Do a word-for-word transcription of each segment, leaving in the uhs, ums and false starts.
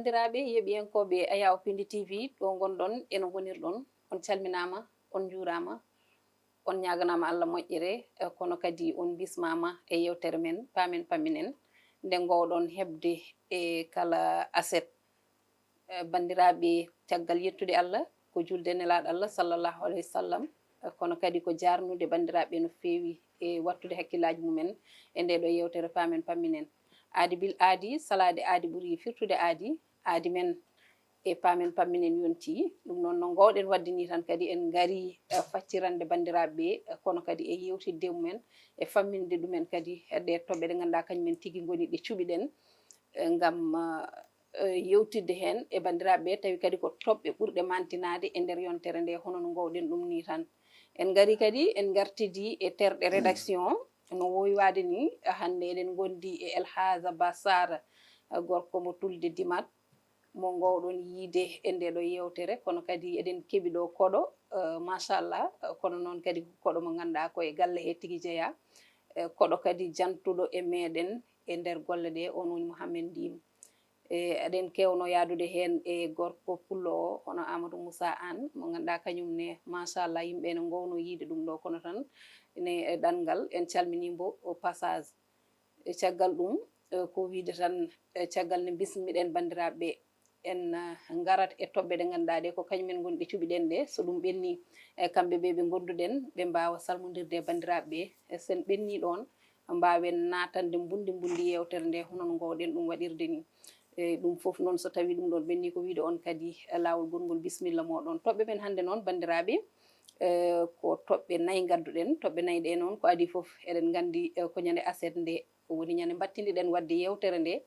Tiraaɓe yeeɓiyankooɓe Ayaw Pindi T V, ɗo ngonɗon e no ngonirɗon, on calminaama, on njuuraama, on ñaaganaama Allah moƴƴere, eh, kono kadi on bismaama e yeewtere men Paamen Pamminen, nde ngoowɗon heɓde e kala aset. Eh, banndiraaɓe, caggal yettude Allah, ko julde Nelaaɗo Allah sallallahu alayhi wa sallam, eh, kono kadi ko jaarnude banndiraaɓe no feewi e wattude hakkillaaji mumen e ndee ɗoo yeewtere Paamen Pamminen. Aadi bil aadi, salaade aadi ɓuri firtude aadi, aadi men e Paamen Pamminen yontii. Ɗum noon, no ngoowɗen waɗde nii tan kadi, en ngarii, eh, faccirande banndiraaɓe ɓee, eh, kono kadi e yeewtidde mumen, e famminde ɗumen kadi e ɗee toɓɓe ɗe ngannduɗaa kañum en tigi ngoni ɗe cuɓiɗen, eh, ngam, eh, eh, yeewtidde heen e banndiraaɓe ɓee, tawi kadi ko toɓɓe ɓurɗe maantinaade e nder yontere nde, hono no ngoowɗen ɗum nii tan. En ngarii kadi, en ngartidii e terɗe rédaction, no woowi waade nii, hannde eɗen ngondi e El Hadj Ba Sarr, eh, gorko mo Tulde Dimat, mo ngoowɗon yiide e ndee ɗoo yeewtere, kono kadi eɗen keɓi ɗo koɗo, eh, machallah, eh, kono noon kadi koɗo mo ngannduɗaa ko e galle he tigi jeyaa, eh, koɗo kadi jantuɗo e meeɗen e nder golle ɗe, on woni Mouhamed Ndim. E, eɗen keewno yahdude heen e gorko pullo o, hono Amadou Moussa Anne, mo ngannduɗaa kañum ne, machallah, yimɓe ene ngoowno yiide ɗum ɗo, kono tan ene e ɗanngal, en calminii mbo au passage. E caggal ɗum, e, ko wiyde tan, e, caggal nde mbismiɗen banndiraaɓe ɓe, en, e, ngarat e toɓɓe ɗe ngannduɗaa ɗe ko kañum en ngoni ɗe cuɓiɗen ɗe. So ɗum ɓennii, e, kamɓe ɓe ɓe ngonduɗen, ɓe mbaawa salmondirde e banndiraaɓe ɓe. E, so en ɓennii ɗoon, mbaawen naatande mbundi mbundi yeewtere nde, hono no ngoowɗen ɗum waɗirde ni. E, ɗum fof noon, so tawii ɗum ɗoon ɓennii, ko wiyde on kadi, e, laawol gongol, bisimilla mooɗon. Toɓɓe men hannde noon, banndiraaɓe, e, ko toɓɓe nayi ngadduɗen. Toɓɓe nayi ɗe noon, ko adii fof, eɗen nganndi, e, ko ñande aset nde woni ñande mbattiniɗen waɗde yeewtere nde.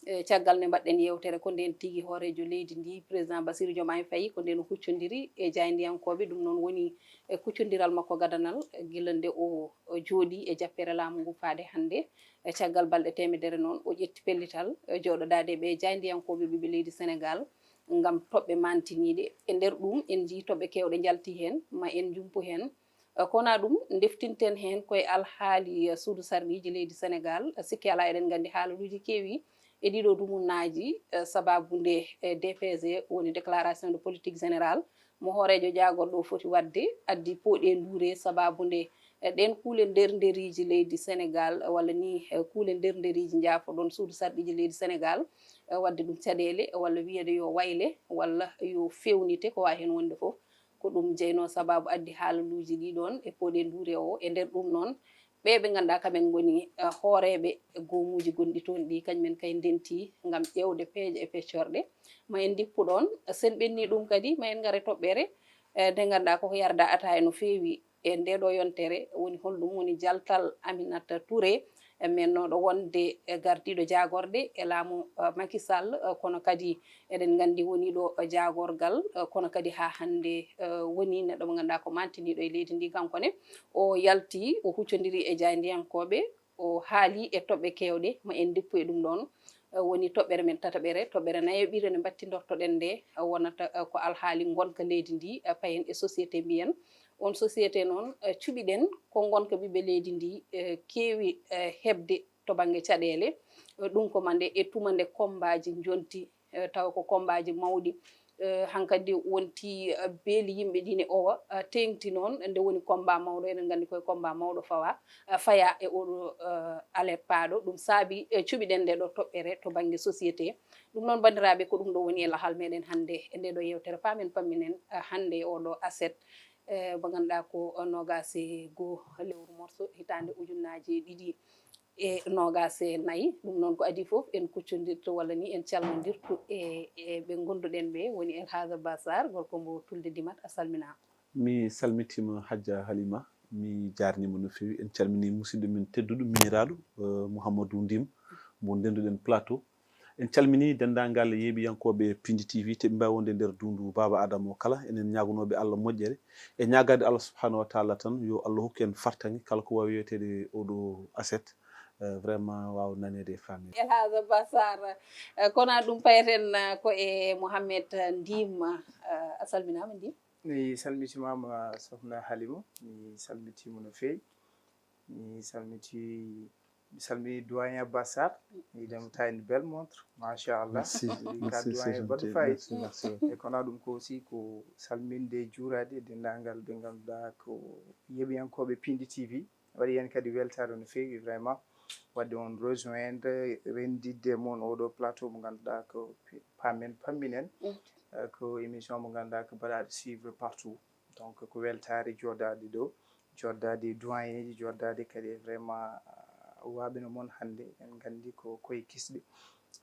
E, caggal nde mbaɗɗen yeewtere, ko ndeen tigi hooreejo leydi ndi, président Bassirou Diomaye Faye, ko ndeen o huccondiri e jaayndiyankooɓe. Ɗum noon woni e kuccondiral makko gadanal, gila nde o, o jooɗii e jappeere laamu ngu faade hannde. E caggal balɗe teemedere noon, o ƴetti pellital, e jooɗodaade e ɓee jaayndiyankooɓe ɓiɓɓe leydi Senegaal ngam toɓɓe maantiniiɗe. E nder ɗum, en njiyii toɓɓe keewɗe njaltii heen, ma en njumpu heen. E kono ɗum, ndeftinten heen ko e alhaali, e, suudu sarɗiiji leydi Senegaal. E sikke alaa, eɗen nganndi haalaluuji keewii e ɗiɗo dumunnaaji, eh, sababu nde, eh, D P G, woni déclaration de politique générale, mo hooreejo jaagorɗo o foti waɗde, addi pooɗe nduure sababu nde, eh, ɗeen kuule nder nderiiji leydi Senegaal, eh, walla ni, eh, kuule nder nderiiji, njaafoɗon, suudu sarɗiiji leydi Senegaal, eh, waɗde ɗum caɗeele, eh, walla wiyeede yo wayle, walla yo feewnite, ko waawi heen wonde fof. Ko ɗum jeynoo sababu addi haalaluuji ɗi ɗoon e pooɗe nduure o. E nder ɗum noon, ɓee ɓe ngannduɗaa kamen ngoni, eh, hooreeɓe e goomuuji gonɗi toon ɗi, kañumen kay ndenti ngam ƴeewde peeje e peccorɗe. Ma en ndippu ɗoon, so en ɓennii ɗum kadi, ma en ngar e toɓɓere, eh, nde ngannduɗaa koko yarda ataaya no feewi e ndee ɗoo yontere, woni holɗum woni jaltal Aminata Touré, e mennooɗo wonde, eh, gardiiɗo jaagorɗe e laamu, eh, Macky Sall, eh, kono kadi eɗen nganndi woni ɗo, eh, jaagorgal, eh, kono kadi haa hannde, eh, woni neɗɗo mo ngannduɗaa ko maantiniiɗo e leydi ndi kanko ne. O yalti, o huccondiri e jaayndiyankooɓe, o haali e toɓɓe keewɗe, ma en ndippu e ɗum ɗoon. Eh, woni toɓɓere men tataɓere, toɓɓere nayoɓire nde mbattindortoɗen nde, eh, wonata, eh, ko alhaali ngonka leydi ndi, eh, payen e société mbiyen. On société noon, eh, cuɓiɗen ko ngonka ɓiɓɓe leydi ndi, eh, keewi, eh, heɓde to bannge caɗeele. Eh, ɗum ko ma nde e tuma nde kommbaaji njonti, eh, tawa ko kommbaaji mawɗi. Eh, hankadi wonti, eh, beeli yimɓe ɗi ne owa, eh, teeŋti noon, nde woni kommba mawɗo, eɗen nganndi koye kommba mawɗo fawa, eh, faya e oɗo, eh, alet paaɗo. Ɗum saabi, eh, cuɓiɗen nde ɗo toɓɓere to bannge société. Ɗum noon, banndiraaɓe, ko ɗum ɗo woni e lahal meɗen hannde e nde ɗo yeewtere Paamen Pamminen, eh, hannde e oɗo aset, eh, mo ngannduɗaa ko noogaas e goo lewru morso hitaande ujunnaaje ɗiɗi e noogaas e nayi. Ɗum noon ko adii fof, en kuccondirto walla ni en calmondirto e, e ɓe ngonnduɗen ɓe, woni El Hadj Ba Sarr, gorko mbo Tulde Dimat. A salminaama. Mi salmitiima, Hajja Halima, mi jaarniima no feewi. En calminii musidɗo men tedduɗo, miñiraaɗo, eh, Mouhamadou Ndim, mo ndennduɗen plateau. En calminii denndaangal yeeɓiyankooɓe Pindi T V, te ɓe mbaawi wonde nder duundu Baaba Adama o kala. Enen ñaagunooɓe Allah moƴƴere e ñaagaade Allah subhanahu wa taala tan yo Allah hokku en fartaŋŋe kala ko waawi yeeteede oɗo aset, eh, vraiment waawa naneede e faameede. El Hadj Ba Sarr, eh, kono ɗum payeten, eh, ko e Mouhamed Ndim, eh, a salminaama Ndim. Mi salmitimaama, Sohna Halima, mi salmitiima no feewi. Mi salmitii Mi salmini doyen Bassar, idem tawi belle montre, machallah. Merci, Ka merci, c'est doyen bonne gentil. faille. Merci, merci. E kono ɗum ko aussi ko salminde e juuraade e denndaangal ɓe ngannduɗaa ko yeɓiyankooɓe Pindi T V. Waɗi heen kadi weltaare no feewi vraiment, waɗde on rejoindre, renndidde mon oɗo plateau mo ngannduɗaa ko Paamen Pamminen. Mm. Eh, ko émission mo ngannduɗaa ko mbaɗaaɗo suivre partout. Donc ko weltaare jooɗaade ɗo, jooɗaade e doyen ji, jooɗaade kadi e vraiment ah, waaɓe no mon hannde, en nganndi ko koye kisɗe.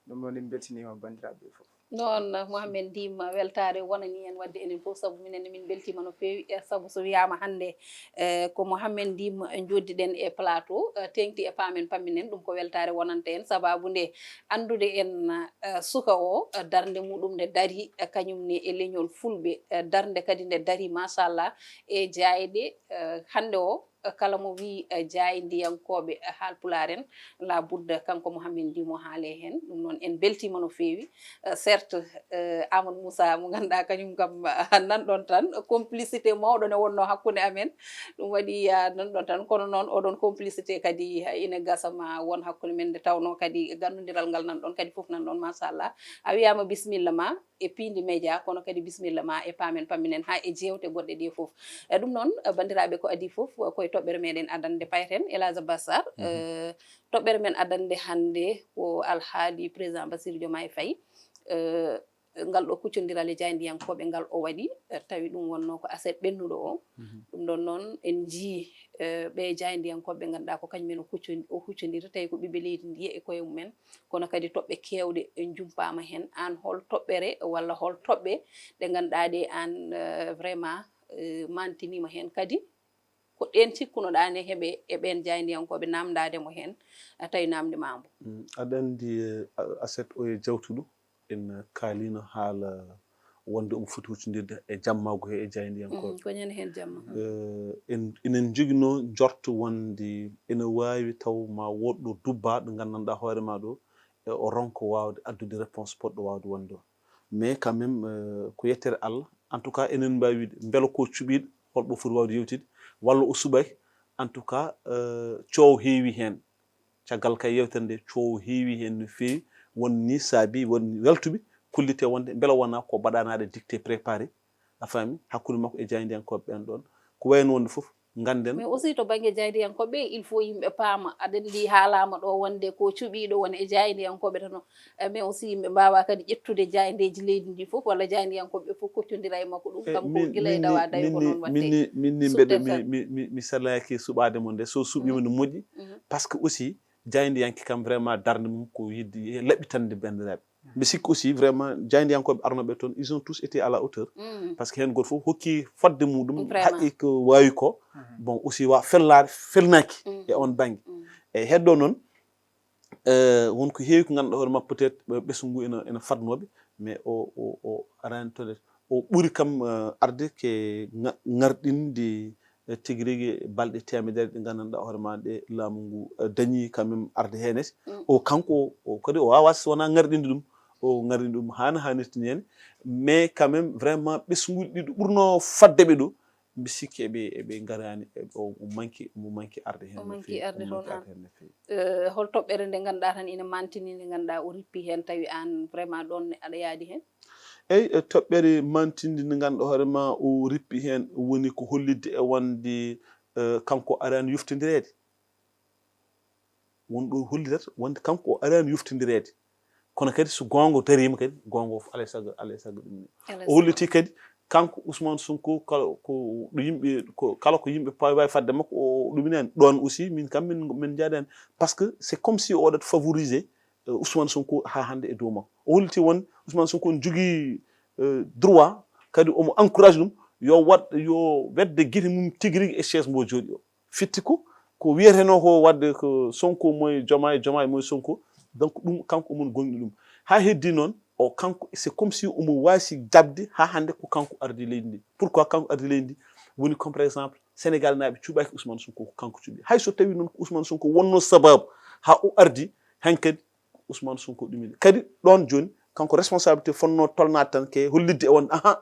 Ɗum noon en mbeltiniima banndiraaɓe fof. Noon Mohamed Ndim, weltaare wonani en waɗde enen fof, sabu minen ne min mbeltiima no feewi, eh, sabu so wiyaama hannde eh, ko Mohamed Ndim njoddiɗen e plateau, eh, teeŋti e Paamen Pamminen, ɗum ko weltaare wonanta en, sabaabu nde anndude en eh, suka o, eh, darnde muɗum nde darii eh, kañum ne e leñol fulɓe, eh, darnde kadi nde darii machallah e jaayɗe eh, hannde o, eh, kala mo wii eh, jaayndiyankooɓe eh, haalpulaar en, la budda kanko Mohamed Ndim o haale heen. Ɗum noon en mbeltiima no feewi. Eh, certes eh, Amadou Moussa mo ngannduɗaa kañum kam eh, nanɗon tan, complicité mawɗo ne wonnoo hakkunde amen. Ɗum waɗi ah, nanɗon tan, kono noon oɗon complicité kadi eh, ina gasa ma won hakkunde men, nde tawnoo kadi ganndondiral ngal nanɗon kadi fof nanɗon machallah. A wiyaama bisimilla ma e Pindi Média, kono kadi bisimilla ma e Paamen Pamminen haa e jeewte goɗɗe ɗe fof. Eh, ɗum noon eh, banndiraaɓe, ko adii fof eh, koye toɓɓere meɗen adande payten Elhadj Bassar. Eh, toɓɓere men adande hannde ko alhaali président Bassirou Diomaye Faye. Eh, ngal ɗo kuccondiral e jaayndiyankooɓe ngal o waɗi, eh, tawi ɗum wonnoo ko aset ɓennuɗo o. Ɗum ɗon noon en njii eh, ɓe jaayndiyankooɓe ɓe ngannduɗaa ko kañum en o huccon- o huccondiri, tawi ko ɓiɓɓe leydi ndi e koye mumen, kono kadi toɓɓe keewɗe en jumpaama heen. Aan hol toɓɓere walla hol toɓɓe ɗe ngannduɗaa ɗe aan eh, vraiment eh, mantiniima heen, kadi ko ɗeen cikkunoɗaa ne heɓe e ɓeen jaayndiyankooɓe naamndaade mo heen, eh, tawi naamnde ma mbo? Mm, aɗa anndi eh, a- aset o e jawtuɗo en kaalino haala wonde omo foti huccondirde e jammaagu he e jaayndiyankooɓe. Mhm, ko ñande heen jamma. Eh, en enen njoginoo njorto wonde ene waawi taw ma woɗɗo dubbaaɗo nganndanɗaa hoore ma ɗo e o ronka waawde addude réponse poɗɗo waawde wonde o. Mais quand même eh, ko yettere Allah, en tout cas enen mbaawi wiide mbela ko cuɓiiɗo holɓe foti waawde yewtide walla o suɓaaki. En tout cas eh, coow heewi heen. Caggal kay yewtere nde coow heewi heen no feewi, won ni saabi won weltuɓe kollite wonde mbela wonaa ko baɗanaaɗo dicté préparé, a faami, hakkunde makko e jaayndiyankooɓe ɓeen ɗoon. Ko wayno wonde fof ngannden. Mais aussi to bannge jaayndiyankooɓe il faut yimɓe paama, aɗa anndi haalaama ɗo wonde ko cuɓiiɗo won e jaayndiyankooɓe tan o. Eh, mais aussi yimɓe mbaawaa kadi ƴettude jaayndeeji leydi ndi fof walla jaayndiyankooɓe fof koccondira e makko, ɗum kam ko gila e ɗawa dayo ko noon waɗde. Min ni mbeɗa mi mi mi salaaki suɓaade mo nde, so suɓiima no moƴƴi. Parce que aussi jaayndiyanke kam vraiment darnde mum ko yiɗde laɓɓitande banndiraaɓe. Mbi sikki aussi vraiment jaayndiyankooɓe arnooɓe toon, ils ont tous été à la hauteur. Parce que heen gooto fof hokki fodde muɗum, haqqi ko waawi ko. Bon aussi wa fellaade felnaaki e on bannge. E heddo noon eh, won ko heewi ko ngannduɗaa hoore ma peut-être ɓe- ɓesngu ngu ena ena fadnooɓe, mais o o o arani toon o ɓuri kam eh, arde ke nga- ngarɗinde eh, tigi rigi balɗe teemedere ɗe nganndanɗaa hoore ma ɗe laamu ngu eh, dañi quand même arde heen. O kanko o kadi o waawaa so wonaa ngarɗinde ɗum, o ngarɗini ɗum haana haanirtini heen. Mais quand même vraiment ɓesnguuji ɗiɗo ɓurnoo fadde ɓe ɗo, mbi sikki eɓe eɓe ngaraani, eɓe- o o manki omo manki arde heen O no manki feewi, arde omo manki toon, arde heen no feewi. Eh, hol toɓɓere nde ngannduɗaa tan ina mantini, nde ngannduɗaa o rippi heen tawi aan vraiment ɗoon ne aɗa yaadi heen? Eyi eh, toɓɓere mantinde nde ngannduɗaa hoore ma o rippi heen woni ko hollitde e wonde eh, kanko araani yoftindireede. Won ɗo hollitata wonde kanko o araani yoftindireede. Kono kadi so goonga dariima kadi goonga o fof alay sago alay sago ɗum ni. O holliti kadi kanko Ousmane Sonko kala ko ɗo yimɓe ko kala ko yimɓe pawi wawi fadde makko o ɗuminani ɗon aussi min kam min min jaadani. Parce que c'est comme si oɗat favoriser eh, Ousmane Sonko ha hande e dow makko. O holliti won Ousmane Sonko ne jogui eh, droit kadi omo encourage ɗum yo waɗ yo wedde guite mum tigi rigui e chaise mbo jooɗi o. Fitti ko ko wiyeteno ko wadde ko Sonko moye Diomaye Diomaye moye Sonko. Donc ɗum kanko omoni gonɗi ɗum. Ha heddi noon o kanko c'est comme si omo wasi jabde ha hande ko kanko ardi leydi ndi. Pourquoi kanko ardi leydi ndi? Woni comme par exemple Sénégal naɓe cuɓaki Ousmane Sonko ko kanko cuɓi. Hay so tawi noon ko Ousmane Sonko wonno sababu ha o ardi, hankadi Ousmane Sonko ɗumini kadi ɗon joni kanko responsabilité fonno tolnade tan ke hollidde e wonde ahan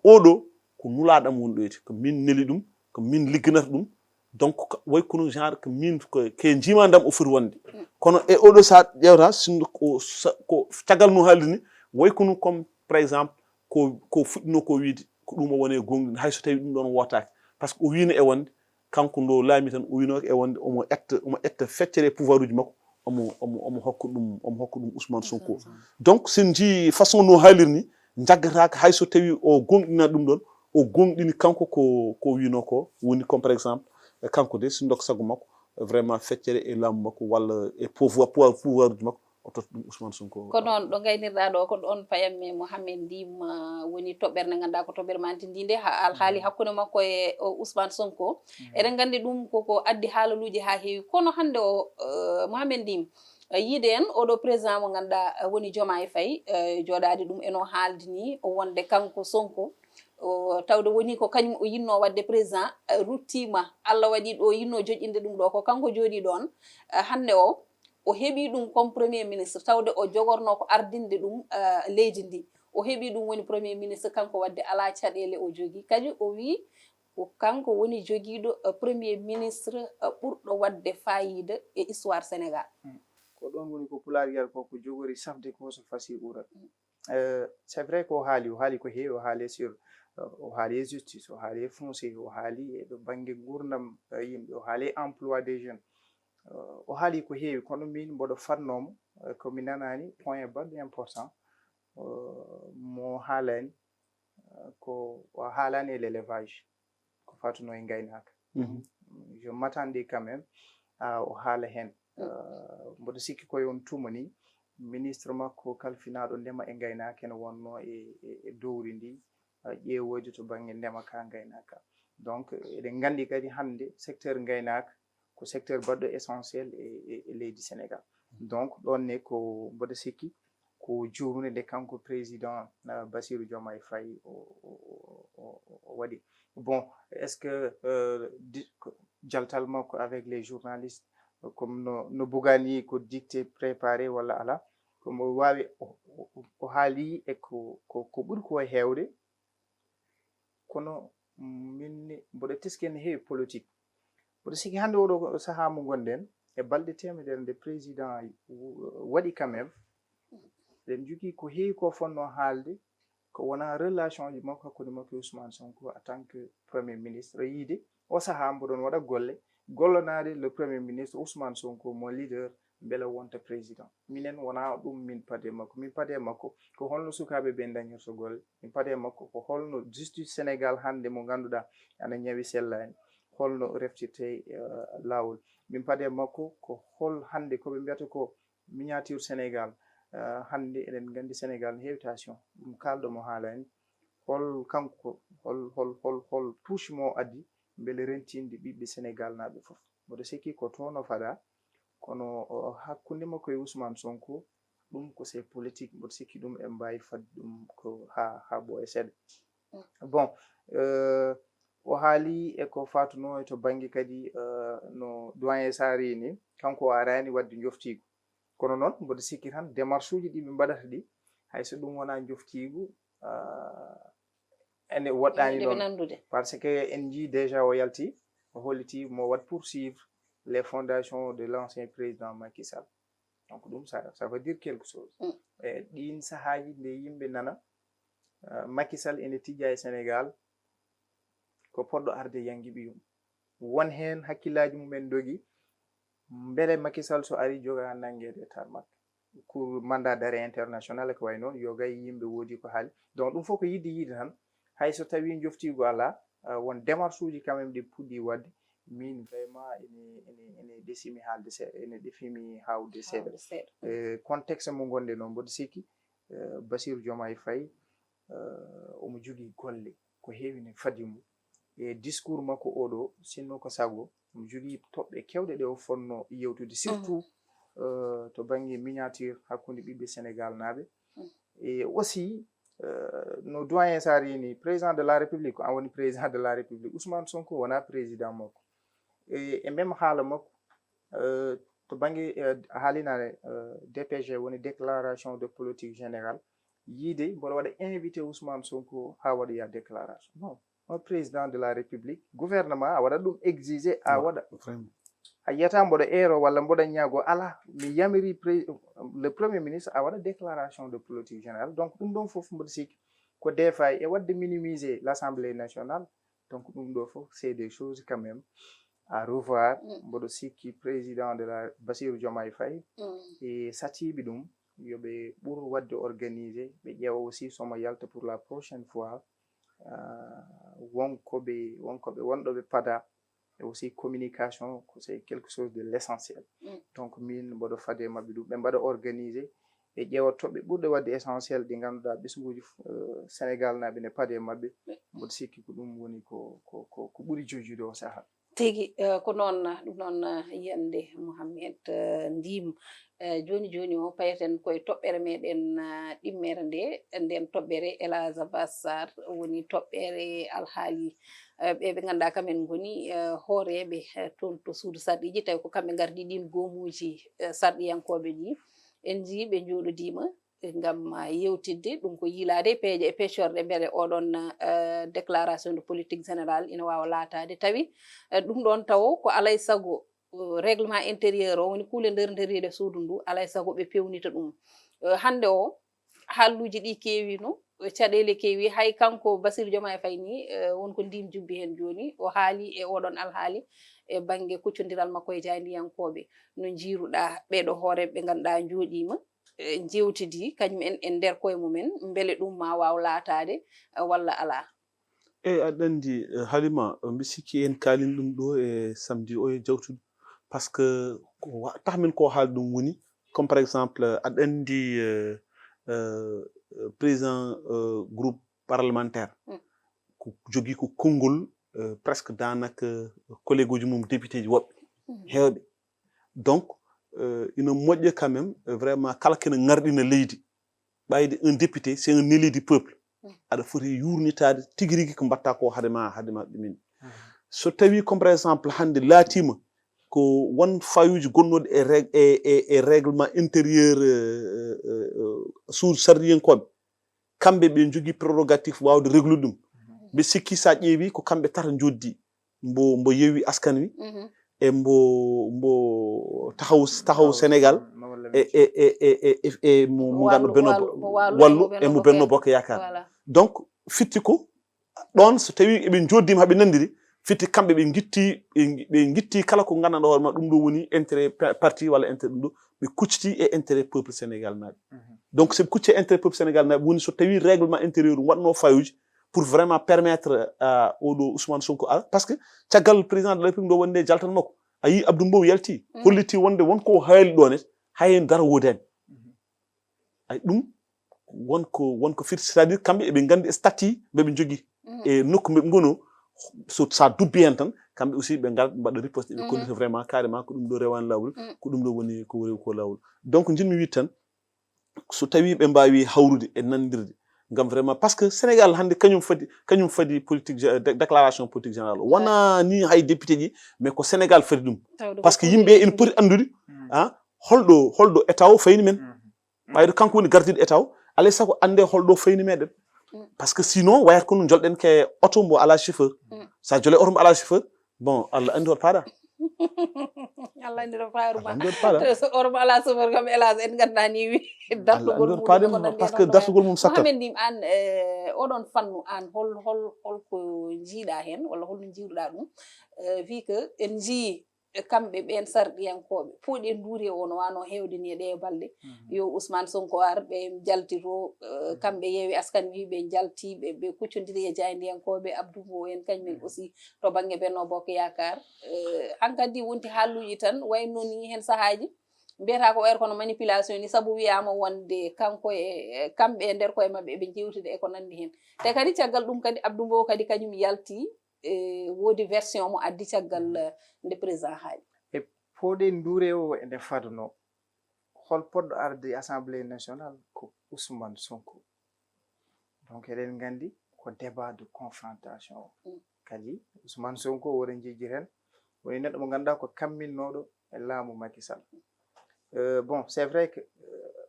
oɗo ko nulaɗam woni ɗoyti ko min neli ɗum, ko min ligganata ɗum. Donc way kono genre ko min ke jimandam o foti wonde. Kono e oɗo saha ƴeewta, sinno ko sa- ko caggal no haaldi ni, way kono comme par exemple ko ko fuɗɗino ko wiide ko ɗum o woni e gonɗini, hay so tawi ɗum ɗon wootaaki. Par ce que o wiino e wonde kanko ndo laami tan, o wiino e wonde omo ƴetta omo ƴetta feccere e pouvoir uji makko, omo omo omo hokka ɗum omo hokka ɗum Ousmane Sonko. Donc sen njii façon no haaliri ni, jaggataaka hay so tawi o gonɗina ɗum ɗon, o gonɗini kanko ko ko wiino ko woni comme par exemple kanko de, sinno ko sago makko vraiment feccere e laamu makko walla e pouvoir pouvoir pouvoir uji makko, o totta ɗum Ousmane Sonko. Ko noon ɗo ngaynirɗaa ɗo ko ɗoon payamme Mohamed Ndim woni toɓɓere nde ngannduɗaa ko toɓɓere manti ndi nde alhaali hakkunde makko e Ousmane Sonko. Eɗen nganndi ɗum koko addi haalaluuji haa heewi, kono hannde o Mohamed Ndim yiide en oɗo président mo ngannduɗaa woni Diomaye Faye, jooɗaade ɗum eno haaldi ni wonde kanko Sonko tawde woni ko kañum o yinno waɗde président, ruttiima, Allah waɗi ɗo yinno joƴƴinde ɗum ɗo ko kanko jooɗi ɗoon. Hannde o o heɓi ɗum comme premier ministre tawde o jogorno ko ardinde ɗum leydi ndi. O heɓi ɗum woni premier ministre kanko waɗde alaa caɗeele o jogii kadi o wii ko kanko woni jogiiɗo premier ministre ɓurɗo waɗde fayida e histoire Sénégal. Ko ɗoon woni ko pulaar wiyata ko ko jogori safde ko so fasi ɓurat. C'est vrai ko o haali o haali ko heewi, o haali sur o haali e justice, o haali e foncier, o haali e ɗo bannge nguurndam yimɓe, o haali e emploi des jeunes. O haali ko heewi kono min mboɗo fadnoomo ko mi nanaani point baɗɗo important mo haalani, ko o haalani e l'élevage ko faatuno e ngaynaaka. Je m'attendais quand même o haala heen. Mboɗo sikki koye on tuma ni ministre makko kalfinaaɗo ndema e ngaynaaka ene wonno e dowri ndi ƴeewoyde to bannge ndema ka ngaynaaka. Donc eɗen nganndi kadi hannde secteur ngaynaaka ko secteur baɗɗo essentiel e leydi Sénégal. Donc ɗoon ne ko mboɗo sikki ko juumde nde kanko président Bassirou Diomaye Faye o waɗi. Bon, est-ce que jaltal makko avec les journalistes comme no no bugani ko dicté préparé walla ala, komo waawi o haali e ko ko ɓuri ko heewde. Kono min mboɗo teski ene heewi politique. Mboɗo sikki hannde oɗo sahaa mo ngonɗen e balɗe teemedere nde président waɗi quand même eɗen njogii ko heewi ko fonnoo haalde ko wonaa relation ji makko hakkunde makko e Ousmane Sonko en tant que premier ministre yiide o sahaa mboɗon waɗa golle gollanaade le premier ministre Ousmane Sonko mo leader mbele wonta président. Minen wonaa ɗum min padi e makko. Min padi e makko ko holno sukaaɓe ɓe ndañirta golle. Min padi e makko ko holno justice Sénégal hannde mo ngannduɗaa ana ñawi sellaani, holno reftirtee laawol. Min padi e makko ko hol hannde ko ɓe mbiyata ko miniature Sénégal. Hannde eɗen nganndi Sénégal ne heewi tension, ɗum kaalɗo mo haalani. Hol kanko hol hol hol hol touche mo addi mbele rentinde ɓiɓɓe Sénégal naaɓe fof? Mboɗo sikki ko toon o fadaa, kono hakkunde makko e Ousmane Sonko ɗum ko c'est politique, mboɗo sikki ɗum en mbaawi fadde ɗum ko haa haa ɓooya seeɗa. Bon, o haali e ko faatuno e to bannge kadi no doyen Sarr ni, kanko o araani waɗde njoftiigu. Kono noon mboɗo sikki tan démarche uji ɗi ɓe mbaɗata ɗi hay so ɗum wonaa njoftiigu ene woɗɗaani ɗoon, parce que en njii déjà o yalti o holliti mo waɗ poursuivre les fondations de l'ancien président Macky Sall. Donc ɗum ça ça veut dire quelque chose. E ɗiin sahaaji nde yimɓe nana Macky Sall ene tijja e Sénégal ko poɗɗo arde yangi ɓiyum. Won heen hakkillaaji mumen ndogi mbele Macky Sall so ari joga nanngeede tarmac pour mandat d'arrêt international ko wayi noon yogay yimɓe woodi ko haali. Donc ɗum fof ko yiɗde yiide tan hay so tawii njoftiigu alaa, won démarche uji quand même ɗi puɗɗii waɗde. Min vraiment ene ene ene ɗesimi haalde seeɗa, ene ɗefimi haawde seeɗa. Contexte mo ngonɗen o mboɗo sikki Bassirou Diomaye Faye omo jogii golle ko heewi ne fadi mo. E discours makko oɗo sinno ko sago omo jogii toɓɓe kewɗe ɗe o fonno yewtude surtout to bannge miniature hakkunde ɓiɓɓe Sénégal naaɓe. E aussi no doyen Sarr ni président de la République ko an woni président de la République, Ousmane Sonko wonaa président makko. E même haala makko to bannge a haalinaare D P G woni déclaration de politique générale yiide mboɗo waɗa invité Ousmane Sonko haa waɗoya déclaration. Non, on président de la République gouvernement a waɗat ɗum exigé a waɗa. A yiyata mboɗo eero walla mboɗo ñaago, ala, mi yamiri pré- le premier ministre a waɗa déclaration de politique générale. Donc ɗum ɗon fof mboɗo sikki ko des fois e waɗde minimiser l'Assemblée nationale. Donc ɗum ɗo fof c'est des choses quand même à revoir. Mboɗo sikki président de la Bassirou Diomaye Faye e satiɓe ɗum yo ɓe ɓur waɗde organiser, ɓe ƴeewa aussi somo yalta pour la prochaine fois. Euh, wonkoɓe wonkoɓe wonɗoɓe pada e aussi communication ko c'est quelque chose de l'essentiel. Donc min mboɗo fade maɓɓe ɗum ɓe mbaɗa organiser, ɓe ƴeewa toɓɓe ɓurɗe waɗde essentiel ɗi ngannduɗaa ɓesnguuji, euh, Sénégal naaɓe ne pade maɓɓe. Mboɗo sikki ko ɗum woni ko ko ko ko ɓuri jojude o saha. Tigi, eh, ko noon, ɗum noon, eh, yiyannde Mohamed, eh, Ndim. Eh, jooni jooni o, payeten koye toɓɓere meɗen, eh, ɗimmere nde. Nden toɓɓere El Hadj Abbas Sarr woni toɓɓere alhaali, eh, ɓe ɓe ngannduɗaa kamen ngoni, eh, hooreeɓe, eh, toon to suudu sarɗiiji, tawi ko kamɓe ngardi ɗiin goomuuji, eh, sarɗiyankooɓe ɗi. En njii ɓe njooɗodiima ngam, ah, yewtidde ɗum ko yiilaade e peeje e peccorɗe mbele oɗon, ah, déclaration de politique générale ina waawa laataade. Tawi, eh, ɗum ɗoon tawo ko alay sago, eh, règlement intérieur o woni kuule nder nderiiɗe suudu ndu, alay sago ɓe peewnita ɗum. Eh, hannde o, haalluuji ɗi keewino, caɗeele keewi, hay kanko Bassirou Diomaye Faye ni, eh, won ko ndin jubbi heen jooni, o haali e oɗon alhaali e bannge kuccondiral makko e jaayndiyankooɓe. No njiiruɗaa ɓeeɗo hooreeɓe ɓe ngannduɗaa njooɗiima, eh, njeewtidi kañum en e nder koye mumen, mbele ɗum ma waaw laataade, eh, walla alaa? Eyi, aɗa anndi, eh, Halima, mbi sikki en kaalin ɗum ɗo e samedi o e jawtuɗo. Parce que ko wa- tax min ko haali ɗum woni, comme par exemple, aɗa anndi, eh, eh, président, eh, groupe parlementaire, ko jogii ko konngol, eh, presque daanaka collègue uji mum député ji woɓɓe heewɓe. Donc, eh, ina moƴƴa quand même, eh, vraiment kala kene ngarɗina leydi. Ɓayde un député, c'est un élu du peuple. Aɗa foti yuurnitaade tigi rigi ko mbaɗta ko hade ma, hade ma ɗumen. So tawi comme par exemple hannde laatiima ko won fayuuji gonnooɗi e règ- e, e, e règlement intérieur, eh, eh, eh, suudu sarɗiyankooɓe, kamɓe ɓe njogii prérogative waawde réglude ɗum. Mbi sikki so a ƴeewi ko kamɓe tata njoddi. Mbo mbo Yewwi Askan Wi e mbo mbo taxaw taxaw Sénégal e e e e e e mo mo nganndu Benno Wallu e mo Benno Bokk Yaakaar. Donc fitti ko ɗoon so tawi eɓe njooddima haɓe nanndiri, fitti kamɓe ɓe ngitti ɓe ngi- ɓe ngitti kala ko nganndanɗo hoore ma ɗum ɗo woni intérêt pa- parti walla intérêt ɗum ɗo, ɓe kucciti e intérêt peuple Sénégal naaɓe. Donc soɓe kucci e intérêt peuple Sénégal naaɓe woni so tawi règlement intérieur ɗum waɗno fayuji pour vraiment permettre à oɗo Ousmane Sonko ara, parce que caggal président de la République ndo wonde jaltan makko, a yi Abdou Mbow yalti holliti wonde won ko haali ɗo ne, hay dara wodani. Ay ɗum won ko won ko firti, c'est-à-dire kamɓe eɓe nganndi statut ɓe ɓe njogii e nokku ɓe ɓe ngono. So sa dubbi hen tan kamɓe aussi ɓe ngar mbaɗa riposte ɓe kollita vraiment carrément ko ɗum ɗo rewani lawol, ko ɗum ɗo woni ko rewi ko lawol. Donc jinmi wiide tan so tawi ɓe mbawi hawrude e nandirde ngam vraiment, parce que Sénégal hannde kañum fadi kañum fadi politique gé- dé- déclaration politique générale, wona ni hay député ji, mais ko Sénégal fadi ɗum. Parce que yimɓe ene poti anndude, ah, holɗo holɗo état o fayni men. Ɓayde kanko woni gardiɗo état o, alay sago annde holɗo fayni meɗen. Parce que sinon wayata kono jolɗen ke oto mbo ala chauffeur. Sa jole oto mbo ala chauffeur, bon, Allah anndi hoto paɗa. Allah anndi hoto paɗa. Allah anndi hoto paɗa. So oto mbo ala chauffeur kam, hélas, en nganndaa ni wi dartugol mum, parce que dartugol mum sattat. Mohamed Ndim, aan, eh, oɗon fannu aan hol hol holko njiiɗa heen walla holno njiiruɗa ɗum? Eh, vu que en njii e kamɓe ɓeen sarɗiyankooɓe pooɗi e nduuri e ono wano heewde ni e ɗee balɗe. Yo Ousmane Sonko ar, ɓe jalti to, eh, kamɓe Yewwi Askan Wi, ɓe jalti, ɓe ɓe kuccondiri e jaayndiyankooɓe, Abdou Mbow en kañum en aussi to bannge Benno Bokk Yaakaar. Eh, hankadi wonti haalluuji tan wayno ni heen sahaaji mbiyata ko wayata kono manipulation ni, sabu wiyaama wonde kanko e e kamɓe e nder koye maɓɓe eɓe njeewtida e ko nanndi heen. Te kadi caggal ɗum kadi Abdou Mbow kadi kañum yalti, e woodi version mo addi caggal, eh, nde président haali. E pooɗe nduure o ene fadno hol poɗɗo arde assemblée nationale ko Ousmane Sonko. Donc eɗen nganndi ko débat de confrontation o. Kadi Ousmane Sonko wona jejjir heen woni neɗɗo mo ngannduɗaa ko kamminnooɗo e laamu Macky Sall. Euh, bon, c'est vrai que euh,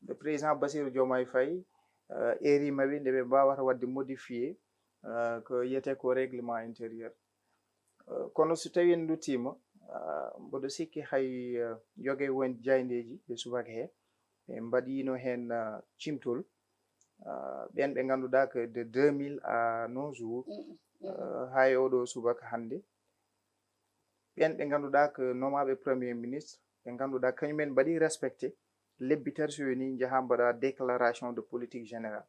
le président Bassirou Diomaye Faye, euh, eri maɓɓe nde ɓe mbaawata waɗde modifié, euh, ko wiyetee ko règlement intérieur. Euh, kono so tawi en nduttiima, Ah, mboɗo sikki hay, eh, yoga e won jaayndeeji e subaka he, ɓe mbaɗiino heen, ah, cimtol, ah, ɓeen ɓe ngannduɗaa que de deux mille à nos jours, ah, haa e oɗo subaka hannde, ɓeen ɓe ngannduɗaa que nomaaɓe premier ministre, ɓe ngannduɗaa kañumen mbaɗi respecté lebbi tati so ni njaha mbaɗa déclaration de politique générale.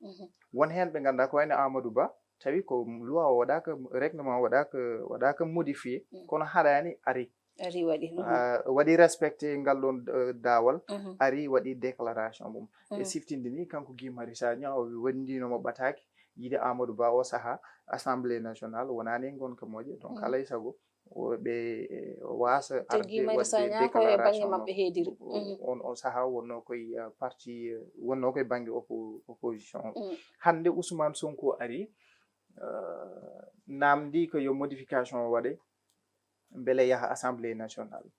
Won heen ɓe ngannduɗaa ko wayno Amadou Ba, tawi ko loi o waɗaaka, règlement o waɗaaka, waɗaaka modifié, kono haɗaani ari. Ari waɗi, mhm. Ah, waɗi respecté ngal ɗon, eh, daawal, ari waɗi déclaration mum. E siftinde ni, kanko Guy Marius Sagna o wondiino mo ɓataake, yiide Amadou Ba o saha Assemblée nationale, wonaani e ngonka moƴƴa. Donc, alay sago, o, ɓe, eh, o waasa arde waɗde déclaration maɓɓe heediri. On, on saha wonno koye, eh, parti, eh, wonno koye bannge oppo-, opposition o. Hannde Ousmane Sonko ari, eh, namdi ko yo modification o waɗe, mbele yaha Assemblée nationale.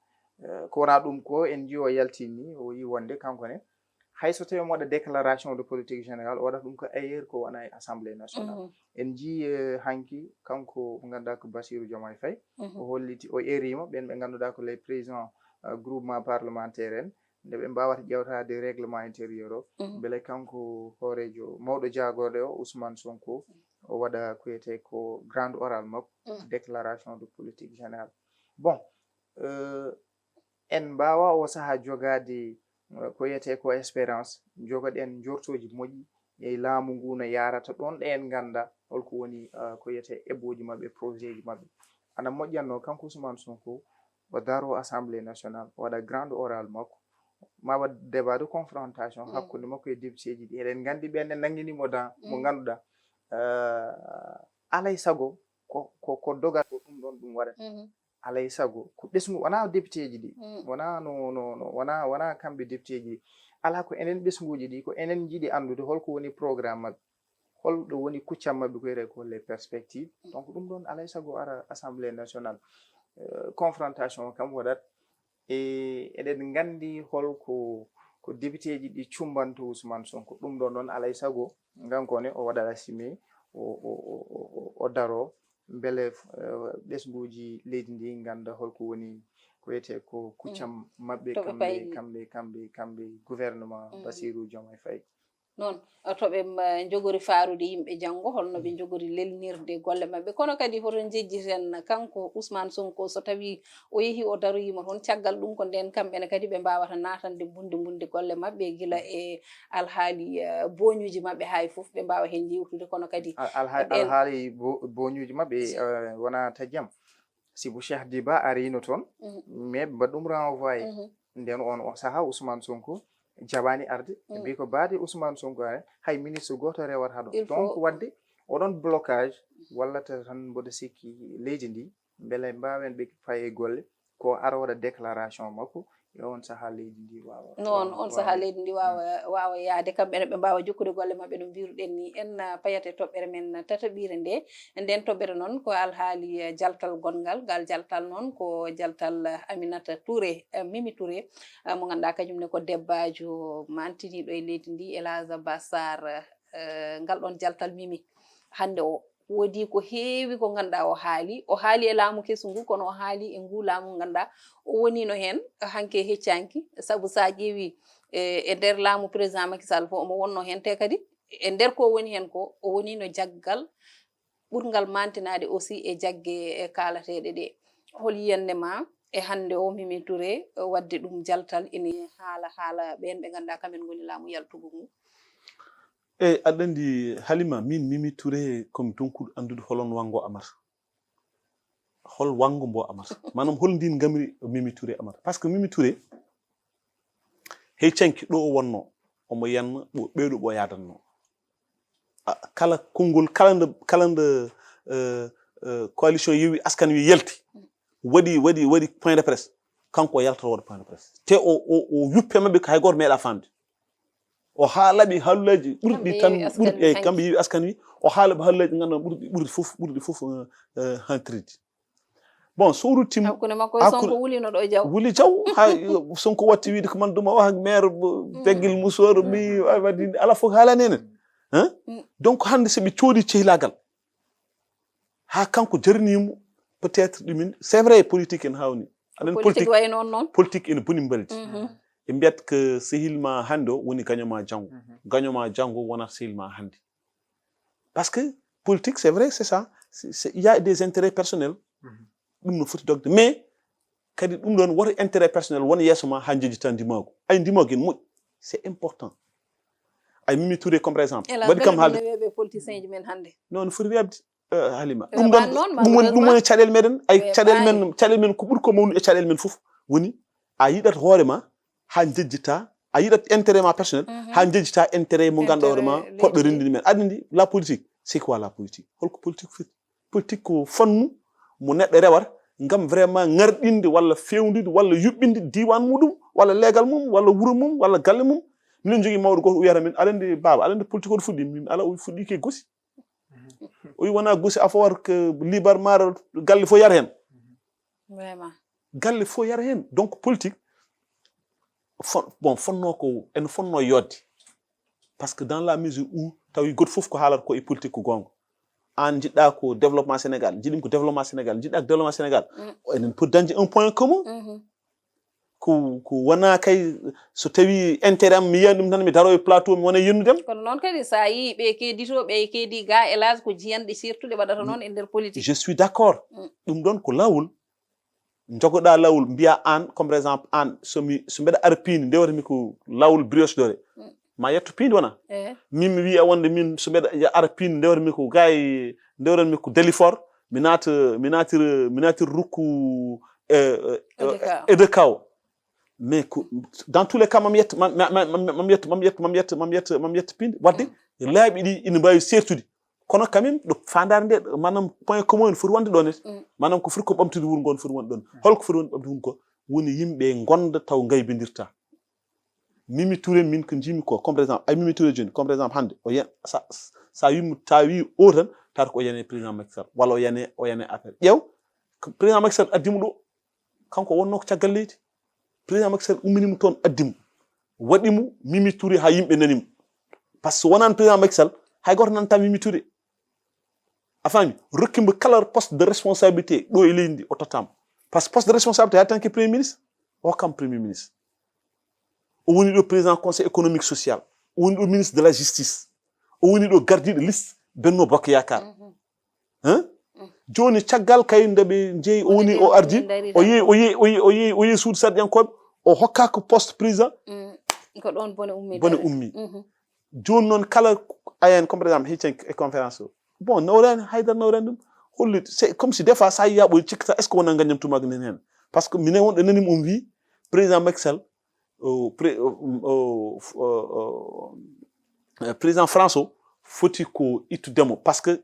Eh, ko wona ɗum ko en nji o yaltini, o yi wonde kanko ne, hay so tawi mo waɗa déclaration de politique générale, o waɗata ɗum ko ailleurs ko wona e Assemblée nationale. En nji, eh, hanki kanko mo ngannduɗaa ko Bassirou Diomaye Faye, o holliti, o erima ɓen ɓe ngannduɗaa ko les présidents, eh, groupement parlementaire en, nde ɓe mbaawata ƴeewtaade règlement intérieur o, mbele kanko hooreejo mawɗo jaagorɗe o, Ousmane Sonko, o waɗa ko wiyetee ko grand oral makko, déclaration de politique générale. Bon, eh, en mbaawa o saha jogaade, eh, ko wiyetee ko espérance, jogoɗen njortooji moƴƴi e laamu ngu no yaarata ɗoon, ɗe en ngannda holko woni, eh, ko wiyetee eɓɓooji maɓɓe, projet ji maɓɓe. Ana moƴƴatnoo kanko Ousmane Sonko o daro Assemblée nationale, o waɗa grand oral makko, ma waɗ débat de confrontation hakkunde makko e député ji ɗi. Eɗen nganndi ɓen ne nanngini mo dan, mo ngannduɗaa, eh, alay sago ko, ko, ko dogal ko ɗum ɗon ɗum waɗata. Alay sago ko ɓesngu, wonaa député ji ɗi, wonaa no, no, no, wonaa, wonaa kamɓe député ji ɗi. Alaa ko enen ɓesnguuji ɗi, ko enen njiɗi anndude holko woni programme maɓɓe. Holɗo woni kuccam maɓɓe ko wiyetee ko les perspectives. Donc, ɗum ɗon alay sago ara Assemblée nationale. Euh, confrontation o kam waɗat. E eɗen nganndi holko, ko député ji ɗi cumbanto Ousmane Sonko. Ɗum ɗon ɗon alay sago, kanko ne o waɗa assumer, o, o, o, o, o, o daro, mbele, euh, ɓesnguuji leydi ndi ngannda holko woni ko wiyetee ko kuccam maɓɓe, kamɓe, kamɓe, kamɓe, kamɓe gouvernement Bassirou Diomaye Faye. Noon, to ɓe, mm, njogori faarude yimɓe janngo, holno ɓe njogori lelnirde golle maɓɓe. Kono kadi, hoto njejjiten kanko Ousmane Sonko, so tawii o yehii o daroyiima toon, caggal ɗum ko ndeen kamɓe ne kadi ɓe mbaawata naatande mbunndi mbunndi golle maɓɓe, gila e alhaali, eh, booñuuji maɓɓe, hay fof ɓe mbaawa heen yewtude, kono kadi Al-, alha-, ɗeen alhaali bo-, booñuuji maɓɓe, eh, wonaa tajam. Sibu Cheikh Diba ariino toon, mais ɓe mbaɗi ɗum renvoyé. Nden on, on sahaa Ousmane Sonko jaɓaani arde. Ɓe mbi ko baade Ousmane Sonko ari, hay ministre gooto rewata ɗo. Donc, waɗde oɗon blocage wallata tan mboɗo sikki leydi ndi, mbele mbaawen ɓe faye golle, ko ara waɗa déclaration makko, e on sahaa leydi ndi waawa, noon, waawa, on sahaa waawa leydi ndi waawa, waawa yaade, kamɓe ne ɓe mbaawa jokkude golle maɓɓe no mbiruɗen ni. En, ah, payat e toɓɓere men tataɓire nde. Nden toɓɓere noon ko alhaali, eh, jaltal gonngal. Ngal jaltal noon ko jaltal, eh, Aminata Touré, eh, Mimi Touré, eh, mo ngannduɗaa kañum ne ko debbaajo mantiniiɗo e leydi ndi, El Hadj Abbas Sarr, eh, ngal ɗoon jaltal Mimi. Hannde o woodi ko heewi ko ngannduɗaa o haali. O haali e laamu kesu ngu, kono o haali e ngu laamu ngannduɗaa o woniino heen hanki e heccanki. Sabu so a ƴeewi, e, e nder laamu président Macky Sall fof omo wonno heen, te kadi e nder ko woni heen ko, o woniino jaggal ɓurngal mantinaade aussi e jagge e kaalateeɗe ɗe. Hol yiyannde ma e hannde o Mimi Touré, waɗde ɗum jaltal ene haala haala ɓeen ɓe ngannduɗaa kamen ngoni laamu yaltugu ngu? Eyi, aɗa anndi, Halima, min Mimi Touré, ko mi donkuɗo anndude holon wanngo amata. Hol wanngo mbo amata? Maanaam, hol ndin ngamri Mimi Touré amata? Parce que Mimi Touré, hey canki ɗo o wonno, omo yanna ɓo ɓeyɗo ɓo yaadanno. A, kala konngol, kala nde, kala nde, eh, eh, coalition Yewwi Askan Wi yalti, waɗi, waɗi, waɗi point de presse, kanko o yaltata waɗa point de presse. Te o, o, o yuppe maɓɓe ko hay gooto meeɗa faamde. O haalaɓe haalullaaji ɓurɗi tan, ɓurɗi, eyi, kamɓe Yewwi Askan Wi. O haalaɓe haalullaaji ngannduɗaa ɓurɗi, ɓurɗi fof, ɓurɗi fof, eh, eh, hantirde. Bon, so o ruttiima, hakkunde makko e Sonko wuliino ɗo jaw. Wuli jaw, ha Sonko watti wiide ko man duma wax ak maire, beggil musóor, mi waɗi, ala fof haalani enen. Hein? Donc, hannde so ɓe coodi cehlaagal, haa kanko jarnii mo, peut-être ɗumen, c'est vrai, politique en haawni. Aɗa anndi Politique politique, wayi noon noon. Politique ene boni mbaldi. Mhm. Ɓe mbiyat que sehil ma hannde o woni gagnant ma janngo. Mhm. Gagnant ma janngo wonat sehil ma hannde. Parce que politique, c'est vrai, c'est ça. C'est- c'est- Il y a des intérêts personnels. Mhm. Ɗum no foti dogde. Mais kadi ɗum ɗoon woto intérêt personnel won yeeso ma haa njejjita ndimaagu. Ay ndimaagu ene moƴƴi. C'est important. Ay Mimi Touré comme par exemple. Ela Waɗi kam mbele haalde. Ɗum ne weeɓe politiciens ji men hannde. Non, no foti weeɓde. Eh, Halima. Weeɓaani Ɗum ɗoon, noon, ɗum woni, ɗum woni malheureusement. Caɗeele meɗen. Ay caɗeele Weeɓaani. men, caɗeele men ko ɓuri ko mawni e caɗeele men fof. Woni a yiɗat hoore ma haa njejjita, a yiɗat intérêt ma personnel, Mhm. haa njejjita intérêt mo ngannduɗaa hoore ma, Intérêt poɗɗo leydi. renndinde men. Aɗa anndi la politique, c'est quoi la politique? Holko politique foti? Politique ko fannu mo neɗɗo rewata ngam vraiment ŋarɗinde walla feewnude walla yuɓɓinde diiwaan muɗum walla leegal mum walla wuro mum walla galle mum. Minen njogii mawɗo gooto o wiyata min, "Aɗa anndi baaba, aɗa anndi politique o fuɗɗi?" Min, "Alaa, o fuɗɗi ke Gosi." O wi, "Wonaa Gosi, a fawat ko libar mara galle fof yar heen." Vraiment. Galle fof yar heen. Donc politique, fo- bon, fonnoo ko, ene fonnoo yodde. Parce que dans la mesure où tawi gooto fof ko haalata ko e politique ko goonga. Aan njiɗɗaa ko développement Sénégal, njiɗmi ko développement Sénégal, njiɗɗaa ko développement Sénégal. Mm. Enen poti dañde un point commun. Mhm. Ko, ko wonaa kay so tawi intérêt am mi yiyani ɗum tan mi daro e plateau mi wona e yennudem. Kono noon kadi so a yii ɓe keeditoo, ɓe keedi ga, hélas, ko jiyanɗe ceertuɗe waɗata noon e nder politique. Je suis d'accord. Mm. Ɗum ɗoon ko laawol. Njogoɗaa laawol, mbiyaa aan, comme par exemple, aan, so mi, so mbeɗa ara piindi, ndewata mi ko laawol Brioche Dorée. Mm. Ma yetto piindi wona. Eh. Min mi wiya wonde min so mbeɗa ya ara piindi, ndewata mi ko gay, ndewata mi ko Dalifort, mi naata, mi naatir, mi naatir rukku, eh, eh, E D K O. E D K O. Mais ko, dans tous les cas, mam yetto, mam, mam, mam, mam yetto, mam yetto, mam yetto, mam yetto, mam yetto piindi. Wadde, laabi ɗi ina mbaawi seertude. Kono quand même, ɗo faandaare nde, maanaam point commun ene foti wonde ɗon. Mm. Maanaam ko foti ko ɓamtude wuro ngo ene foti wonde ɗon. Holko foti wonde ɓamtude wuro ngo? Woni yimɓe ngonda taw ngaybindirta. Mimi Touré, min ko njimi ko, comme par exemple, ay Mimi Touré jooni, comme par exemple hannde, o yen, sa, sa wimo, ta wi o tan, tawata ko o yane président Macky Sall, walla o yane, o yane affaire. Ƴeew, ko président Macky Sall addi mo ɗo, kanko wonno ko caggal leydi. Président Macky Sall ummini mo toon, addi mo. Waɗi mo Mimi Touré haa yimɓe nani mo. Par ce que so wonaano président Macky Sall, hay gooto nanata Mimi Touré. A faami? Rokki mo kala poste de responsabilité ɗo e leydi ndi, o tottaama. Par ce que poste de responsabilité, haa tan ko premier ministre, o hokkama premier ministre. O woni ɗo président conseil économique social. O woni ɗo ministre de la justice. O woni ɗo gardiiɗo liste Benno Bokk Yaakaar. Mhm. Hein? Jooni, caggal kay nde ɓe njeeyi, o woni, o ardi, o yehi, o yehi, o yehi, o yehi, o yehi suudu sarɗiyankooɓe, o hokkaaka poste président. Mm. Ko ɗoon bone ummi. Bone ummi. Mhm. Jooni noon, kala ayen, comme par exemple, hicen e conférence o. Bon, nawrani, haydara nawrani ɗum. Holli, c'est comme si des fois, sa yiya ɓoy cikkata, est-ce que wona ngañam tumaako nen heen? Par ce que minen wonɓe nani mo, on wi, président Macky Sall, o, pré-, o, o, o, o, président France o foti ko ittude mo. Par ce que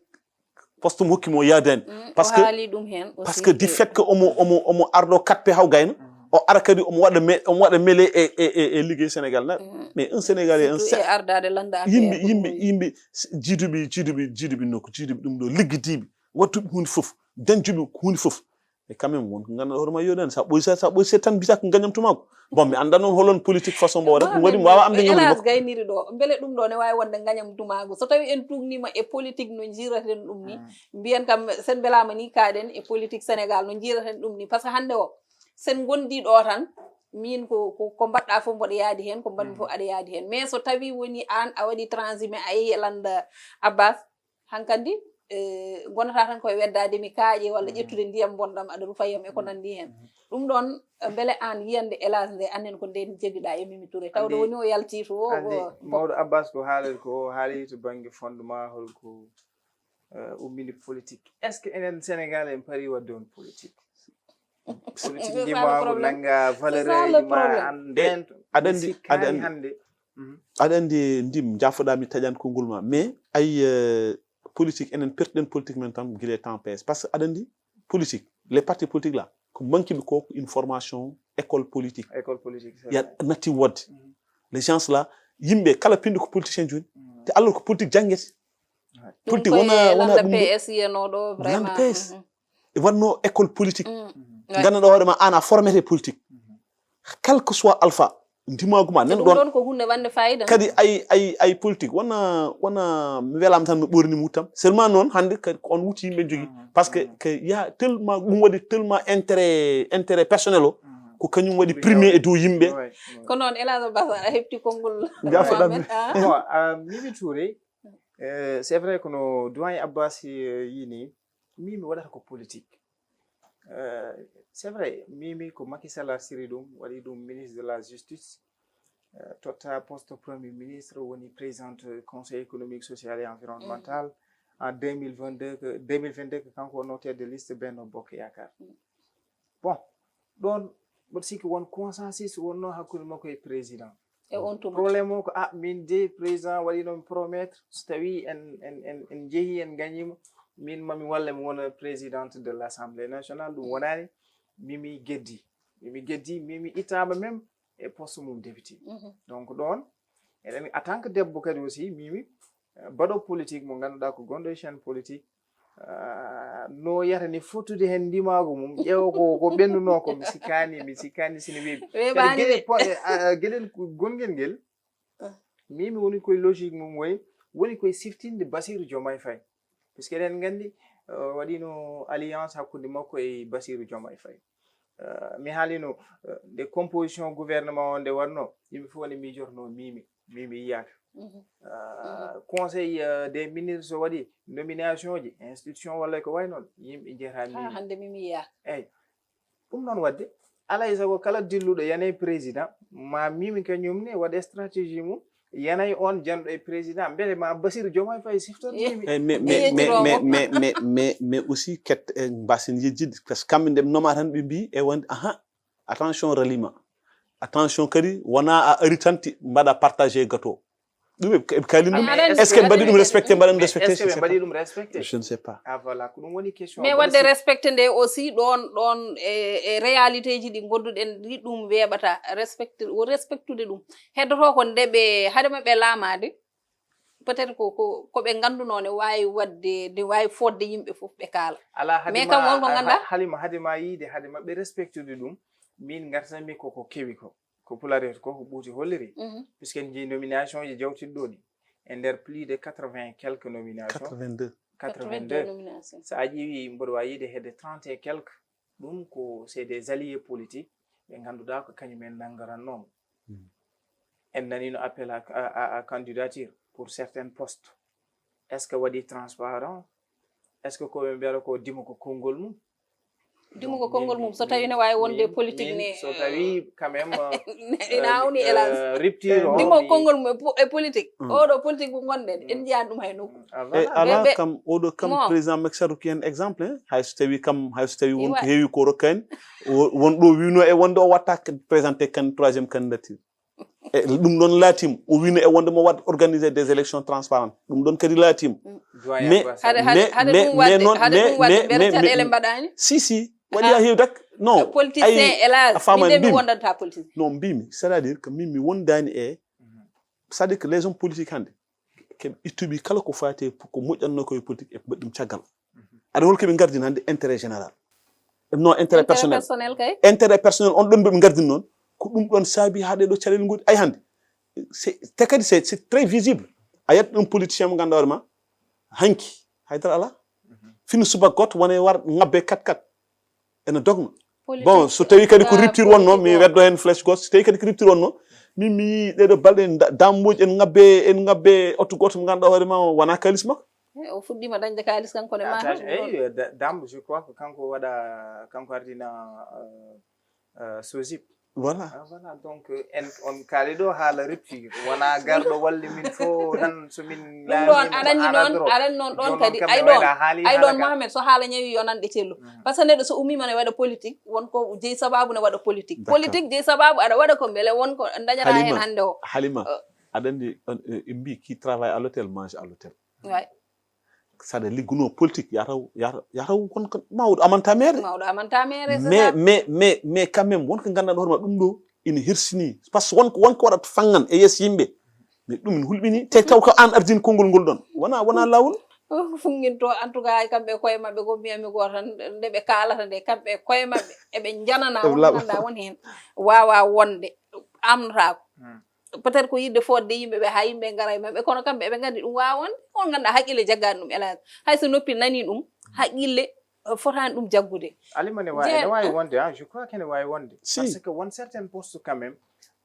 poste mo hokki mo yaadaani. Mm, parce que, haali ɗum heen aussi. Parce que du fait que omo, omo, omo ardo quatre P haw gayna, o ara kadi omo waɗa me-, omo waɗa mêlée e, e, e, e liggey Sénégal na. Mm. Mais un Sénégalais, un Surtout e ardaade lannda yimɓe, affaire yimɓe, yimɓe, s-, jiiduɓe, jiiduɓe, jiiduɓe nokku, jiiduɓe ɗum ɗo, liggidiiɓe, waɗtuɓe huunde fof, dañcuɓe huunde fof. E quand même, won ko ngannduɗaa hoore ma yooɗani. Sa ɓoy, sa, sa ɓoy seeɗa tan, mbiyata ko ngañam tumaako. Bon, mi anndaa noon holon politique façon mbo waɗata. Ɗum waɗi mi waawa amde ñawde hélas, makko. Gayni ɗo, mbele ɗum ɗo ne waawi wonde ngañam tumaako. So tawi en tuugniima e politique no njiiraten ɗum ni, mbiyen kam sen mbelaama ni kaaɗen e politique Sénégal no njiiraten ɗum ni. Par ce que hannde o, sen ngondi ɗo tan, min ko, ko, ko mbaɗɗa fof mboɗo yaadi heen, ko mbaɗmi fof aɗa yaadi heen. Mais so tawi woni aan a waɗi transhumé, a yehi e lannda Abbas, hankandi, eh, ngonata tan koye weddaade mi kaaƴe walla ƴettude ndiyam bonɗam aɗa rufa yam e ko nanndi heen. Ɗum ɗoon, eh, mbele aan yiyannde hélas nde annen ko nden jegiɗa e Mimi Touré? Tawde woni o yalti to o, Anndi, o, mawɗo Abbas ko haalata ko, o haali to bannge fondement holko, eh, ummini politique. Est-ce que enen Sénégal en pari waɗde on politique? Politique C'est ça le ndimaagu problème. Nannga C'est ça valeur le uji ma problème. an ndento. Aɗa anndi, Mi sikkaani aɗa anndi. Hannde. Mhm. Aɗa anndi, Ndim, jaafoɗaa mi taƴan konngol ma. Mais ay, euh, politique, enen pertuɗen politique men tan gila e temps P S. Par ce que aɗa anndi politique, les partis politiques là, ko manque ɓe ko ko une formation école politique. École politique, c'est Ya vrai. Natti woɗde. Mhm. Les gens là, yimɓe kala pinɗo ko politicien jooni. Mhm. Te alors ko politique jannguete. Ɗum Politique koye wona, wona lannda ɗum ɗo. P S yiyanoo ɗo, Lannda vraiment. P S. Mhm. E waɗno école politique. Mm. Mhm. Ouais. Nganndanɗaa hoore ma, aan a formete politique. Mhm. Quel que soit alpha, Ndimaagu ma nan ɗum ɗoon. Ɗon ko hunde wande fayida. Kadi ay ay ay politique wona wona mi welaama tan mi ɓoorni mi wuttam. Seulement noon hannde kadi ko on wuti yimɓe jogii. Parce que que ya tellement ɗum waɗi tellement intérêt intérêt personnel o ko kañum waɗi premier e dow yimɓe. Ko noon, Elhadj Abbas, a heɓti konngol. Jaafoɗam mi. Bon, euh, Mimi Touré, euh, c'est vrai que no doyen Abbas euh, yini, Mimi waɗata ko politique. Euh, c'est vrai, Mimi ko Macky Sall arsiri ɗum, waɗi ɗum ministre de la justice, euh, totta poste premier ministre, woni présidente conseil économique, social et environnemental en deux mille vingt-deux, que deux mille vingt-deux que kanko wonno tête de liste Benno Bokk Yaakaar. Bon, ɗon mboɗo sikki won consensus wonno hakkunde makko e président. E on tuma. Problème o ko ah min de président waɗino mi promettre so tawi en en en en jeehi en gagnima, min mami walla mi wona présidente de l'Assemblée nationale, ɗum wonani. Mimi geddi, Mimi geddi, Mimi ittama même e poste mum député. Donc ɗon eɗen en tant que debbo kadi aussi Mimi, euh, baɗo politique mo ganduɗa ko gonɗo e chaîne politique, euh, no yata ni fottude hen ndimago mum, ƴeewa ko ko ɓennuno ko, mi sikkani mi sikkani sini weeɓi. Kadi Weeɓani geɗe de. po- eh, ah, geɗel ko- gongel ngel. Mimi woni koye logique mum woy, woni koye siftinde Bassirou Diomaye Faye, puisque eɗen gandi euh, waɗino alliance hakkunde makko e Bassirou Diomaye Faye. Euh, mi haalino euh, nde composition gouvernement o nde waɗno, yimɓe fof ne miijorno Mimi, Mimi yiyaka. Euh, conseil euh, des ministres so waɗi nomination ji, institution walla ko way noon, yimɓe jeeta Ha Mimi. Hannde Mimi yiya. Eyyi, ɗum noon waɗde alay sago kala dilluɗo yanay président, ma Mimi kañum ne waɗa stratégie mum, yanay on janɗo e président, mbele ma Bassirou Diomaye Faye siftoto Mimi. Eh, mais mais mais mais mais mais mais aussi ket en mbasen yejjide, parce que kamɓe nde noma tan ɓe mbi e wonde aha, attention ralima, attention kadi wona a ari tan ti mbaɗa partagé gâteau. Ɗum ɓe ɓe kalin ɗum. Mais aɗa Est ce que ɓe mbaɗi ɗum andi- respecté, mbaɗa ɗum Mais respecté? est-ce que ɓe mbaɗi ɗum respecté? Je ne sais pas. Ah voilà, ko ɗum woni question. Mais wadde respecté nde aussi ɗon ɗon e e réalité ji ɗi gonduɗen ɗi, ɗum weeɓata respecté o respectude ɗum. Heddoto ko nde ɓe haade maɓɓe laamaade, peut être ko ko ko ɓe ngannduno ne waawi waɗde, ne waawi fodde yimɓe fof ɓe kaala. Ala hade Mais kam ma- won ko ha- ngannduɗaa? Halima, hade ma yiide, hade maɓɓe respectude ɗum, min ngartanmi koko kewi ko, ko pulareeto ko ko ɓuuti holliri. Puisque en njii nomination ji jawtiɗo ɗi e nder plus de quatre-vingts et quelques nominations. Quatre-vingt-deux. Quatre-vingt-deux. Nomination. So a ƴeewi mboɗo wawi yiide hedde trente et quelques, ɗum ko c'est des alliés politiques ɓe ngannduɗaa ko kañum en nanngarannoomo. En nanino appel à, à, à candidature pour certains postes. Est ce que waɗi transparent? Est ce que ko ɓe mbiyata ko dimo ko konngol mum? Dimo ko konngol mum, so tawi ne waawi wonde politique ne, So tawi quand même ina hawni, hélas. Rupture o Dimo ko konngol mum e po- e politique. Oɗo politique ko ngonɗen, en njiyaani ɗum hay nokku. E ala kam oɗo kam président Macky Sall rokki hen exemple, hein, hay so tawi kam hay so tawi won ko heewi ko rokka hen, won ɗo wino e wonde o watta présenté kan troisième candidature. E ɗum ɗon laatima o wino e wonde mo waɗ organiser des élections transparentes, ɗum ɗon kadi laatima. Mais Hade hade hade ɗum waɗde hade ɗum waɗde mbele caɗeele mbaɗaani? Si si, waɗi ha heewi dak. Non, politicien, hélas, a faama minde mi mbimi. Wondanta politique. Non, mbimi, c'est à dire que min mi wondani e, c'est à dire que les hommes politiques hannde keɓe ittuɓe kala ko fati e ko moƴƴanno ko e politique e mbaɗi ɗum caggal. Aɗa hol keɓe gardini hannde intérêt général? Non, intérêt personnel. Personnel kay. Intérêt personnel on ɗon mbeɓe gardini noon, ko ɗum ɗon saabi ha ɗeɗo caɗele ngoni ay hannde. C'est- te kadi c'est c'est très visible. A yiyat ɗum politicien mo ganduɗa hoore ma hanki haydara ala, fini subaka goto wona e war ngabbe kat kat ene dogno. Bon, so tawi kadi ko rupture wonno, mi weddo hen flèche goto, so tawi kadi ko rupture wonno, min mi yii ɗeɗo balɗe da- dammuji en ngabbe en ngabbe oto goto mo ganduɗa hoore ma o wona kalis makko. Eh, o fuɗɗima dañde kaalis kanko ne ma Attache, eyyi, da- Dame, je crois que kanko waɗa, kanko ardina euh, euh, sosip. Voilà. Ah, voilà, donc euh, en on kaali ɗo haala rupture, wona garɗo walli min fo tan so min Ɗum ɗon aɗa anndi noon aɗa anndi noon ɗon kadi ay ɗon ay ɗon Mohamed, so haala ñawi yo nanɗe cellu. Par ce que neɗɗo so ummima ne waɗa politique won ko jeyi sababu ne waɗa politique. Politique jeyi sababu aɗa waɗa ko mbele won ko dañata hen hannde o. Halima, aɗa anndi on, euh, ɓe mbi qui travaille à l'hôtel mange à l'hôtel. Way. Saɗa ligguno politique yataw yataw yataw kon kon mawɗo amanta mere. Mawɗo amanta mere. Mais mais mais mais quand même wonko gandanɗo hoorema ɗum ɗo ina hersini, parce que wonko wonko waɗata fangan e yeeso yimɓe. Mais ɗum ina hulɓini te taw ko an ardini konngol ngol ɗon, wona wona lawol. Funginto en tout cas kamɓe koye maɓɓe ko mbiyami ko tan nde ɓe kaalata nde kamɓe koye maɓɓe eɓe njanana won ganda won hen wawa wonde. amnotaako. Peut-être ko yiɗde fodde yimɓe ɓe, haa yimɓe ngara e maɓɓe, kono kamɓe eɓe nganndi ɗum waawonde. On ngannduɗaa haqqille jaggaani ɗum, hélas. Hay so noppi nanii ɗum, haqqille, eh, fotaani ɗum jaggude. Alima ne waawi, ne waawi wonde, ah, je crois que ne waawi wonde. Parce que won certains postes quand même,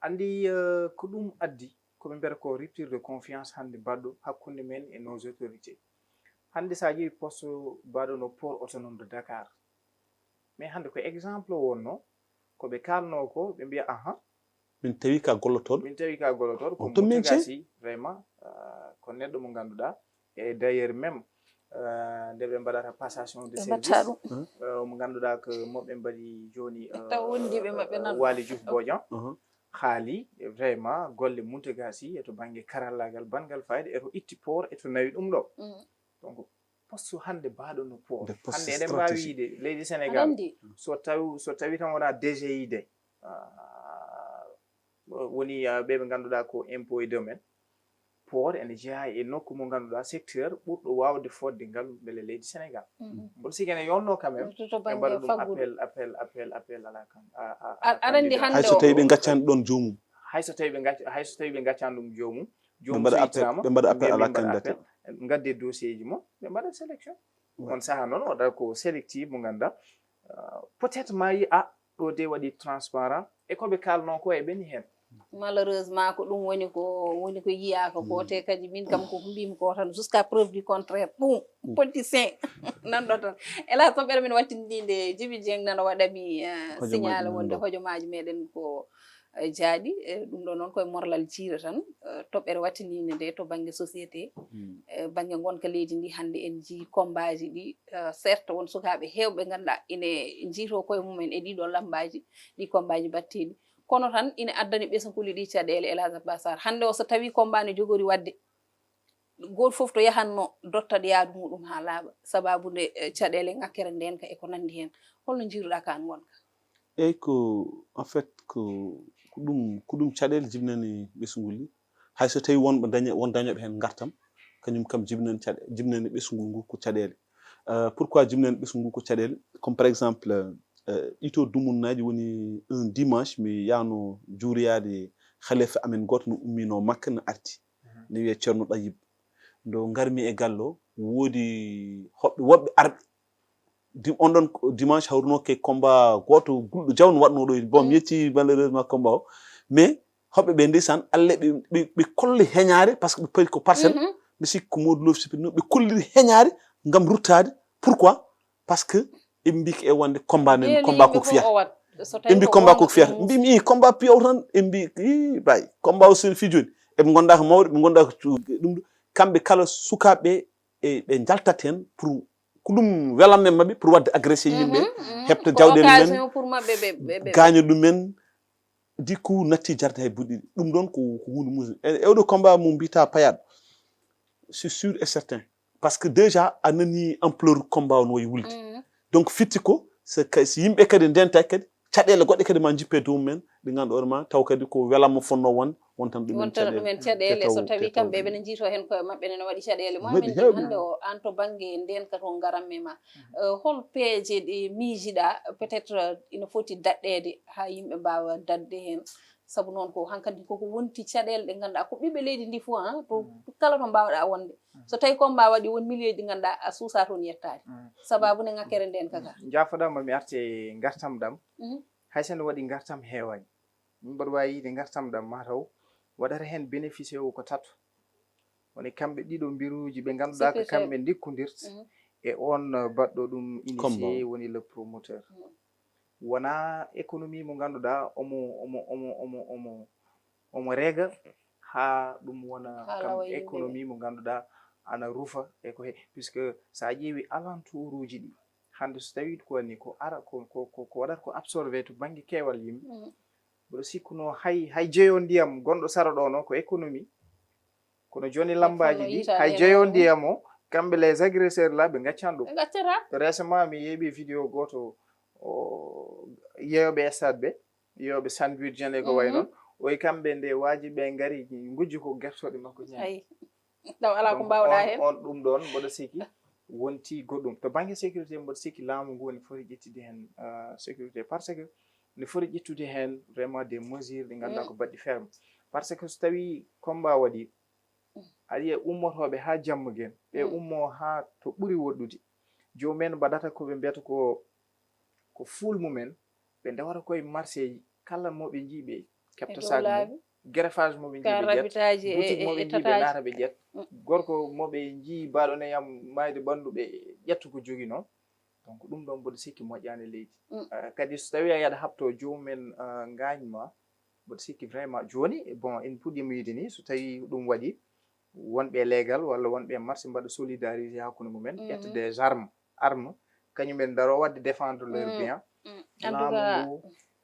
anndi, euh, ko ɗum addi, ko ɓe mbiyata ko rupture de confiance hannde mbaɗɗo hakkunde men e nos autorités. Hannde so a ƴeewi poste mbaɗɗo no port autonome de Dakar, mais hannde ko exemple o wonno, ko ɓe kaalnoo ko, ɓe mbiya, aha, min tawi ka gollotooɗo. Min tawi ka gollotooɗo, ko Moutaga Sy, vraiment, euh, ko neɗɗo mo ngannduɗaa. E d'ailleurs même, euh, nde ɓe mbaɗata passation de service, euh, mo ngannduɗaa ko mo ɓe mbaɗi jooni, euh, taw wondiiɓe maɓɓe nan Waly Diouf Bodian, haali vraiment golle Moutaga Sy e to bannge karallaagal, banngal fayda, e to itti port, e to nawi ɗum ɗo. Donc, poste hannde mbaɗɗo no port. Hannde eɗen mbaawi yiide leydi Sénégal, so tawi, so tawi tan wonaa D G I D, ah, woni, ah, ɓe ɓe ngannduɗaa ko impôt et domaine, port ene jeyaa e nokku mo ngannduɗaa secteur ɓurɗo waawde fodde ngal mbele leydi Sénégal. Mboɗo sikki ene yolno quand même, ɓe mbaɗa ɗum appel, appel, appel, appel à la can-, à, à, à la candidature. Hay so tawi ɓe ngaccaani ɗoon joomum. Hay so tawi ɓe ngacc-, hay so tawi ɓe ngaccaani ɗum joomum, ɓe mbaɗa appel, ɓe mbaɗa appel à la candidature. Ngadde dossier ji mon, ɓe mbaɗa sélection. On sahaa noon waɗa ko sélectif mo ngannduɗaa, euh, peut-être ma yi, ah, ɗo de waɗi transparent, e ko ɓe kaalnoo ko e ɓeni heen. Malheureusement, ko ɗum woni ko, woni ko yiyaaka ko, te kadi min kam ko mbimi ko tan, jusqu'à preuve du contraire, ɗum politicien nanɗo tan. Hélas, toɓɓere men wattindinde Djiby Dieng nana waɗa mi, euh, signal wonde hojomaaji meɗen ko, euh, jaaɗi. Eh, ɗum ɗo noon koye morlal jiire tan, euh, toɓɓere wattindinde nde to bannge société. Eh, bannge ngonka leydi ndi, hannde en njii kombaaji ɗi, eh, certes, won sukaaɓe heewɓe ngannduɗaa ine njiytoo koye mumen e ɗiɗo lammbaaji, ɗi kombaaji batteeɗi. Kono tan ine addani ɓesnguuli ɗi caɗeele, El Hadj Abba Sarr. Hannde o, so tawii kombaa ne jogori waɗde, gooto fof to yahatno dottat yaadu muɗum haa laaɓa, sabaabu nde, eh, caɗeele ŋakkere ndeenka e ko nanndi heen. Holno njiiruɗaa kaan ngonka? Eyyi, ko, en fait, ko, ko ɗum, ko ɗum caɗeele jibinani ɓesngu ngu. Hay so tawii wonɓe daña-, won dañooɓe heen ngartam, kañum kam jibinani caɗe-, jibinani ɓesngu ngu ko caɗeele. Euh, pourquoi jibinani ɓesngu ngu ko caɗeele? Comme par exemple, euh, ɗii ɗoo dumunnaaji woni un dimanche, mi yahno juuroyaade khalifa amen gooto no ummiino Makka, no arti. Ne wiyee Ceerno Ɗayyib. Nde ngarmi e galle o, woodi hoɓɓe, woɓɓe arɓe. Di-, on ɗon ko dimanche hawruno ke combat gooto gulɗo jawno waɗno ɗo. Bon, mi yetti malheureusement combat o. Mais hoɓɓe ɓe ndeysaan, Allah ɓe, ɓe, ɓe kolli heñaare parce que ɓe pawi ko parcelle. Ɓe sikki ko Modou Lo sipirno, ɓe kolliri heñaare ngam ruttaade. Pourquoi? Parce que ɓe mbi ko e wonde combat nen, combat ko fiyata. Ɓe mbi combat ko fiyata. Mbi mi combat piyaw tan, ɓe mbi, i, bay, combat o sene fi jooni. Eɓe ngonda ko mawɓe, ɓe ngonda ko cu-, ɗum ɗo. Kamɓe kala sukaaɓe e ɓe njaltat heen pour ko ɗum welanno e maɓɓe pour waɗde agressé yimɓe, heɓta jawɗeele men, gaaña ɗumen, du coup natti jarde hay buɗɗiɗi. Ɗum ɗoon ko, ko huunde muusde. E, e oɗo combat mo mbiyta payaɗo, c'est sûr et certain. Parce que déjà a nani ampleur combat o no wayi wulde. Donc fitti ko, so ka-, so yimɓe kadi ndentaki kadi, caɗeele goɗɗe kadi ma njippe dow men, ɗe ngannduɗaa hoore ma, taw kadi ko welamma fonnoo won, wontan ɗumen caɗeele. Wontan ɗumen caɗeele, so tawi kamɓe eɓena njiitoo heen koye maɓɓe, nena waɗi caɗeele. Mohamed Ndin, hannde o, aan to bannge ndeenka to ngaranmi ma, eh, hol peeje ɗe miijiɗaa, peut-être, eh, ina foti daɗɗeede haa yimɓe mbaawa daɗde heen? Sabu noon ko hankadi koko wonti caɗeele ɗe ngannduɗaa ko ɓiɓɓe leydi ndi fof, ah, to kala to mbaawɗaa wonde. So tawi combat waɗi, won milieu ji ɗi ngannduɗaa a suusaa toon yettaade. Sabaabu ne ŋakkere ndeenka ka. Njaafoɗaa ma mi arte e ngartam ɗam. Hay so no waɗi ngartam heewaani. Min mbaɗa waawi yiide ngartam ɗam mataw waɗata heen bénéficié o ko tato. Woni kamɓe ɗiɗo mbiruuji ɓe ngannduɗaa ko kamɓe ndikkondirta e on, uh, baɗɗo ɗum initié woni le promoteur. Wonaa économie mo ngannduɗaa omo, omo, omo, omo, omo, omo reega haa ɗum wona kam économie mo ngannduɗaa ana rufa e ko he, puisque so a ƴeewi alentour uji ɗi, hannde so tawii ko woni ko ara, ko, ko, ko, ko waɗata ko absorbé to bannge keewal yimɓe, mboɗo sikkuno hay, hay jeyo ndiyam gonɗo sara ɗo no ko économie. Kono jooni lambaaji ɗi, hay jeyo ndiyam o, kamɓe les agresseurs là, ɓe ngaccan ɗum. Ɓe ngaccata. Récemment, mi yeeɓi vidéo gooto, o, yeeyooɓe stade ɓe, yeeyooɓe sandwich en e ko wayi noon. O wi kamɓe nde waaji ɓe ngari, ngujji ko gertooɗe makko ñaami. Ayi. Ɗum alaa ko mbaawɗaa heen. On, on ɗum ɗoon, mboɗo sikki wonti goɗɗum. To bannge sécurité, mboɗo sikki laamu ngu woni foti ƴettude heen, ah, sécurité. Parce que Ne foti ƴettude heen vraiment des mesures ɗi ngannduɗaa ko baɗɗi ferme. Par ce que so tawii combat waɗi, aɗa yiya ummotooɓe haa jamma gen, ɓe ummoo haa to ɓuri woɗɗude. Joomum en mbaɗata ko ɓe mbiyata ko, ko fuul mum en, ɓe ndewata koye marché ji, kala mo ɓe njii ɓe keɓta sac mum, greffage mo ɓe njii ɓe ƴetta, boutique mo ɓe njii ɓe naata ɓe ƴetta, gorko mo ɓe njii mbaɗo ne yam maayde ɓanndu ɓe ƴetta ko joginoo. Donc ɗum ɗoon mboɗo sikki moƴƴaani e leydi. Eh, kadi so tawii a yaɗa haɓto joomum en, eh, ngaañ ma, mboɗo sikki vraiment jooni, bon, en puɗɗiima wiide ni, so tawii ɗum waɗi, wonɓe leegal walla wonɓe marché mbaɗa solidarisé hakkunde mumen, ƴetta des armes, armes, kañum en ndaro waɗde défendre leur bien. Laamu ngu.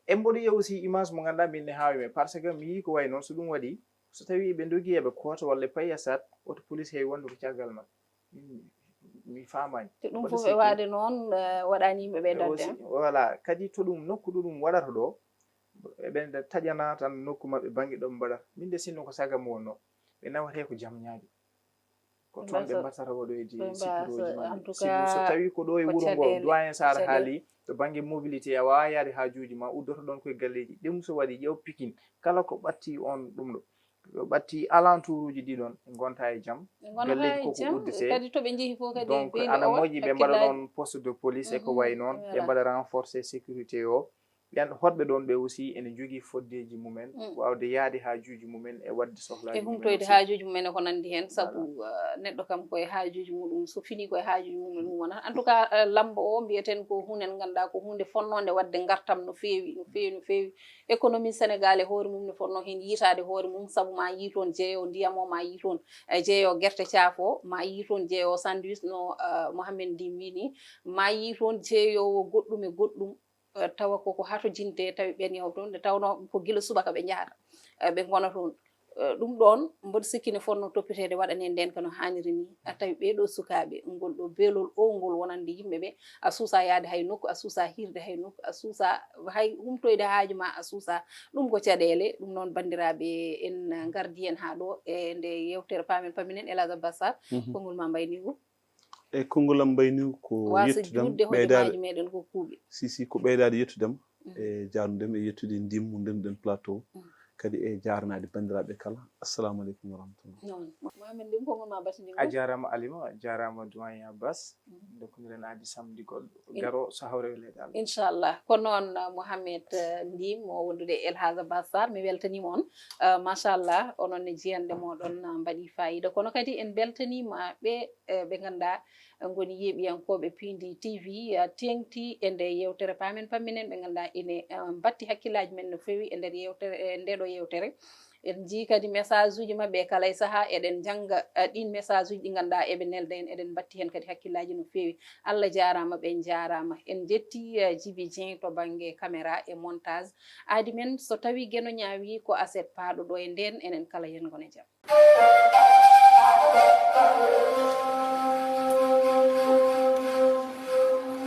E mboɗo yiya aussi image mo ngannduɗaa min ne haawi mi, par ce que mi yii ko wayi noon, so ɗum waɗi, so tawii ɓe ndogii eɓe koota walla e payi e sat, woto police heewi wonde ko caggal maɓɓe. Min, mi faamaani. Te ɗum fof e waade noon, eh, waɗaani yimɓe ɓe dadde. Voilà, kadi to ɗum, nokku ɗo ɗum waɗata ɗo, eɓe nde taƴana tan nokku maɓɓe bannge ɗo ɓe mbaɗata. Min de sinno ko saga mo wonno, ɓe nawete ko jam ñaali. Ko toon ɓe mbaɗata waɗoyde sikkiroji maɓɓe. Sibu so tawi ko ɗo e wuro ngo, doyen Sarr haali, to bannge mobilité, a waawaa yaade haajuuji ma, uddoto ɗoon koye galleeji. Ɗum so waɗi, ƴeew Pikine, kala ko ɓatti on ɗum ɗo. Ɓe ɓatti alentour uji ɗi ɗon, ɓe ngonta e jam. Ɓe ngonta e jam, kadi to ɓe njehi fof kadi donc ana moƴƴi ɓe mbaɗa ɗon poste de police e ko wayi noon, ɓe mbaɗa renforcer sécurité o. Ɓen hoɗɓe ɗon ɓe aussi ene njogii foddeeji mumen, waawde yahde haajuuji mumen e waɗde sohlaaji mumen. E humtoyde haajuuji mumen e ko nanndi heen, sabu, eh, neɗɗo kam ko e haajuuji muɗum, so finii ko e haajuuji mumen ɗum wonata. En tout cas, eh, lammba o mbiyaten ko huunde nde ngannduɗaa ko huunde fonnoonde waɗde ngartam no feewi, no feewi, no feewi. Économie Sénégal e hoore mum ne fotnoo heen yiytaade hoore mum, sabu ma yii toon jeeyoowo ndiyam o, ma yii toon, eh, jeeyoowo gerte caaf o, ma yii toon jeeyoowo sandwich no, eh, Mohamed Ndin wiyi ni, ma yii toon jeeyoowo goɗɗum e goɗɗum, eh, tawa koko hatojinte, tawi ɓeen yawta toon, nde tawnoo ko gila subaka ɓe njahata, eh, ɓe ngona toon. Eh, ɗum ɗoon, mboɗo sikki ne fotnoo toppiteede, waɗanee ndeenka no haaniri ni. A tawi ɓee ɗoo sukaaɓe, ngol ɗoo beelol owngol wonande yimɓe ɓe, a suusaa yahde hay nokku, a suusaa hiirde hay nokku, a suusaa hay humtoyde haaju ma, a suusaa. Ɗum ko caɗeele. Ɗum noon, banndiraaɓe, en ngardii heen haa ɗoo e nde yeewtere Paamen Pamminen, El Hadj Abbas Sarr, konngol ma mbayniigu. E konngol am mbayniigu ko waasa yettude am, juutde ɓeydaade hojomaaji meɗen ko kuuɓe. Si, si, ko ɓeydaade yettude am e jaarnude am e yettude ndimmu ndennduɗen plateau, kadi e jaarnaade banndiraaɓe kala. Assalamu aleykum wa rahmatullah. Noon. Mohamed Ndin, konngol ma batini ngol. A jaaraama Alima, a jaaraama doyen Abbas. Ndokkodiren aadi samedi goɗɗo garo so hawre weleede Allah. Inchallah. Ko noon, uh, Mohamed, uh, Ndin mo wondude e El Hadj Abbas Sarr, mi weltaniima on. Uh, machallah, onon ne jiyanɗe mooɗon, uh, mbaɗii faayiida. Kono kadi en mbeltaniima ɓe, uh, ɓe ngannduɗaa ngoni yeeɓiyankooɓe Piindi T V, uh, teeŋti e nde yeewtere Paamen Pamminen, ɓe ngannduɗaa ene, uh, mbatti hakkillaaji men no feewi e nder yeewtere, e ndeeɗoo yeewtere. En njii kadi message uji maɓɓe e kala e sahaa, eɗen njannga, eh, ɗiin message uji ɗi ngannduɗaa eɓe nelda en, eɗen mbatti heen kadi hakkillaaji no feewi. Allah jaaraama, ɓe njaaraama. En njettii, eh, Djiby Dieng to bannge caméra e montage. Aadi men, so tawii Geno ñaawii ko aset paaɗo ɗo e ndeen, enen kala yen ngon e jam.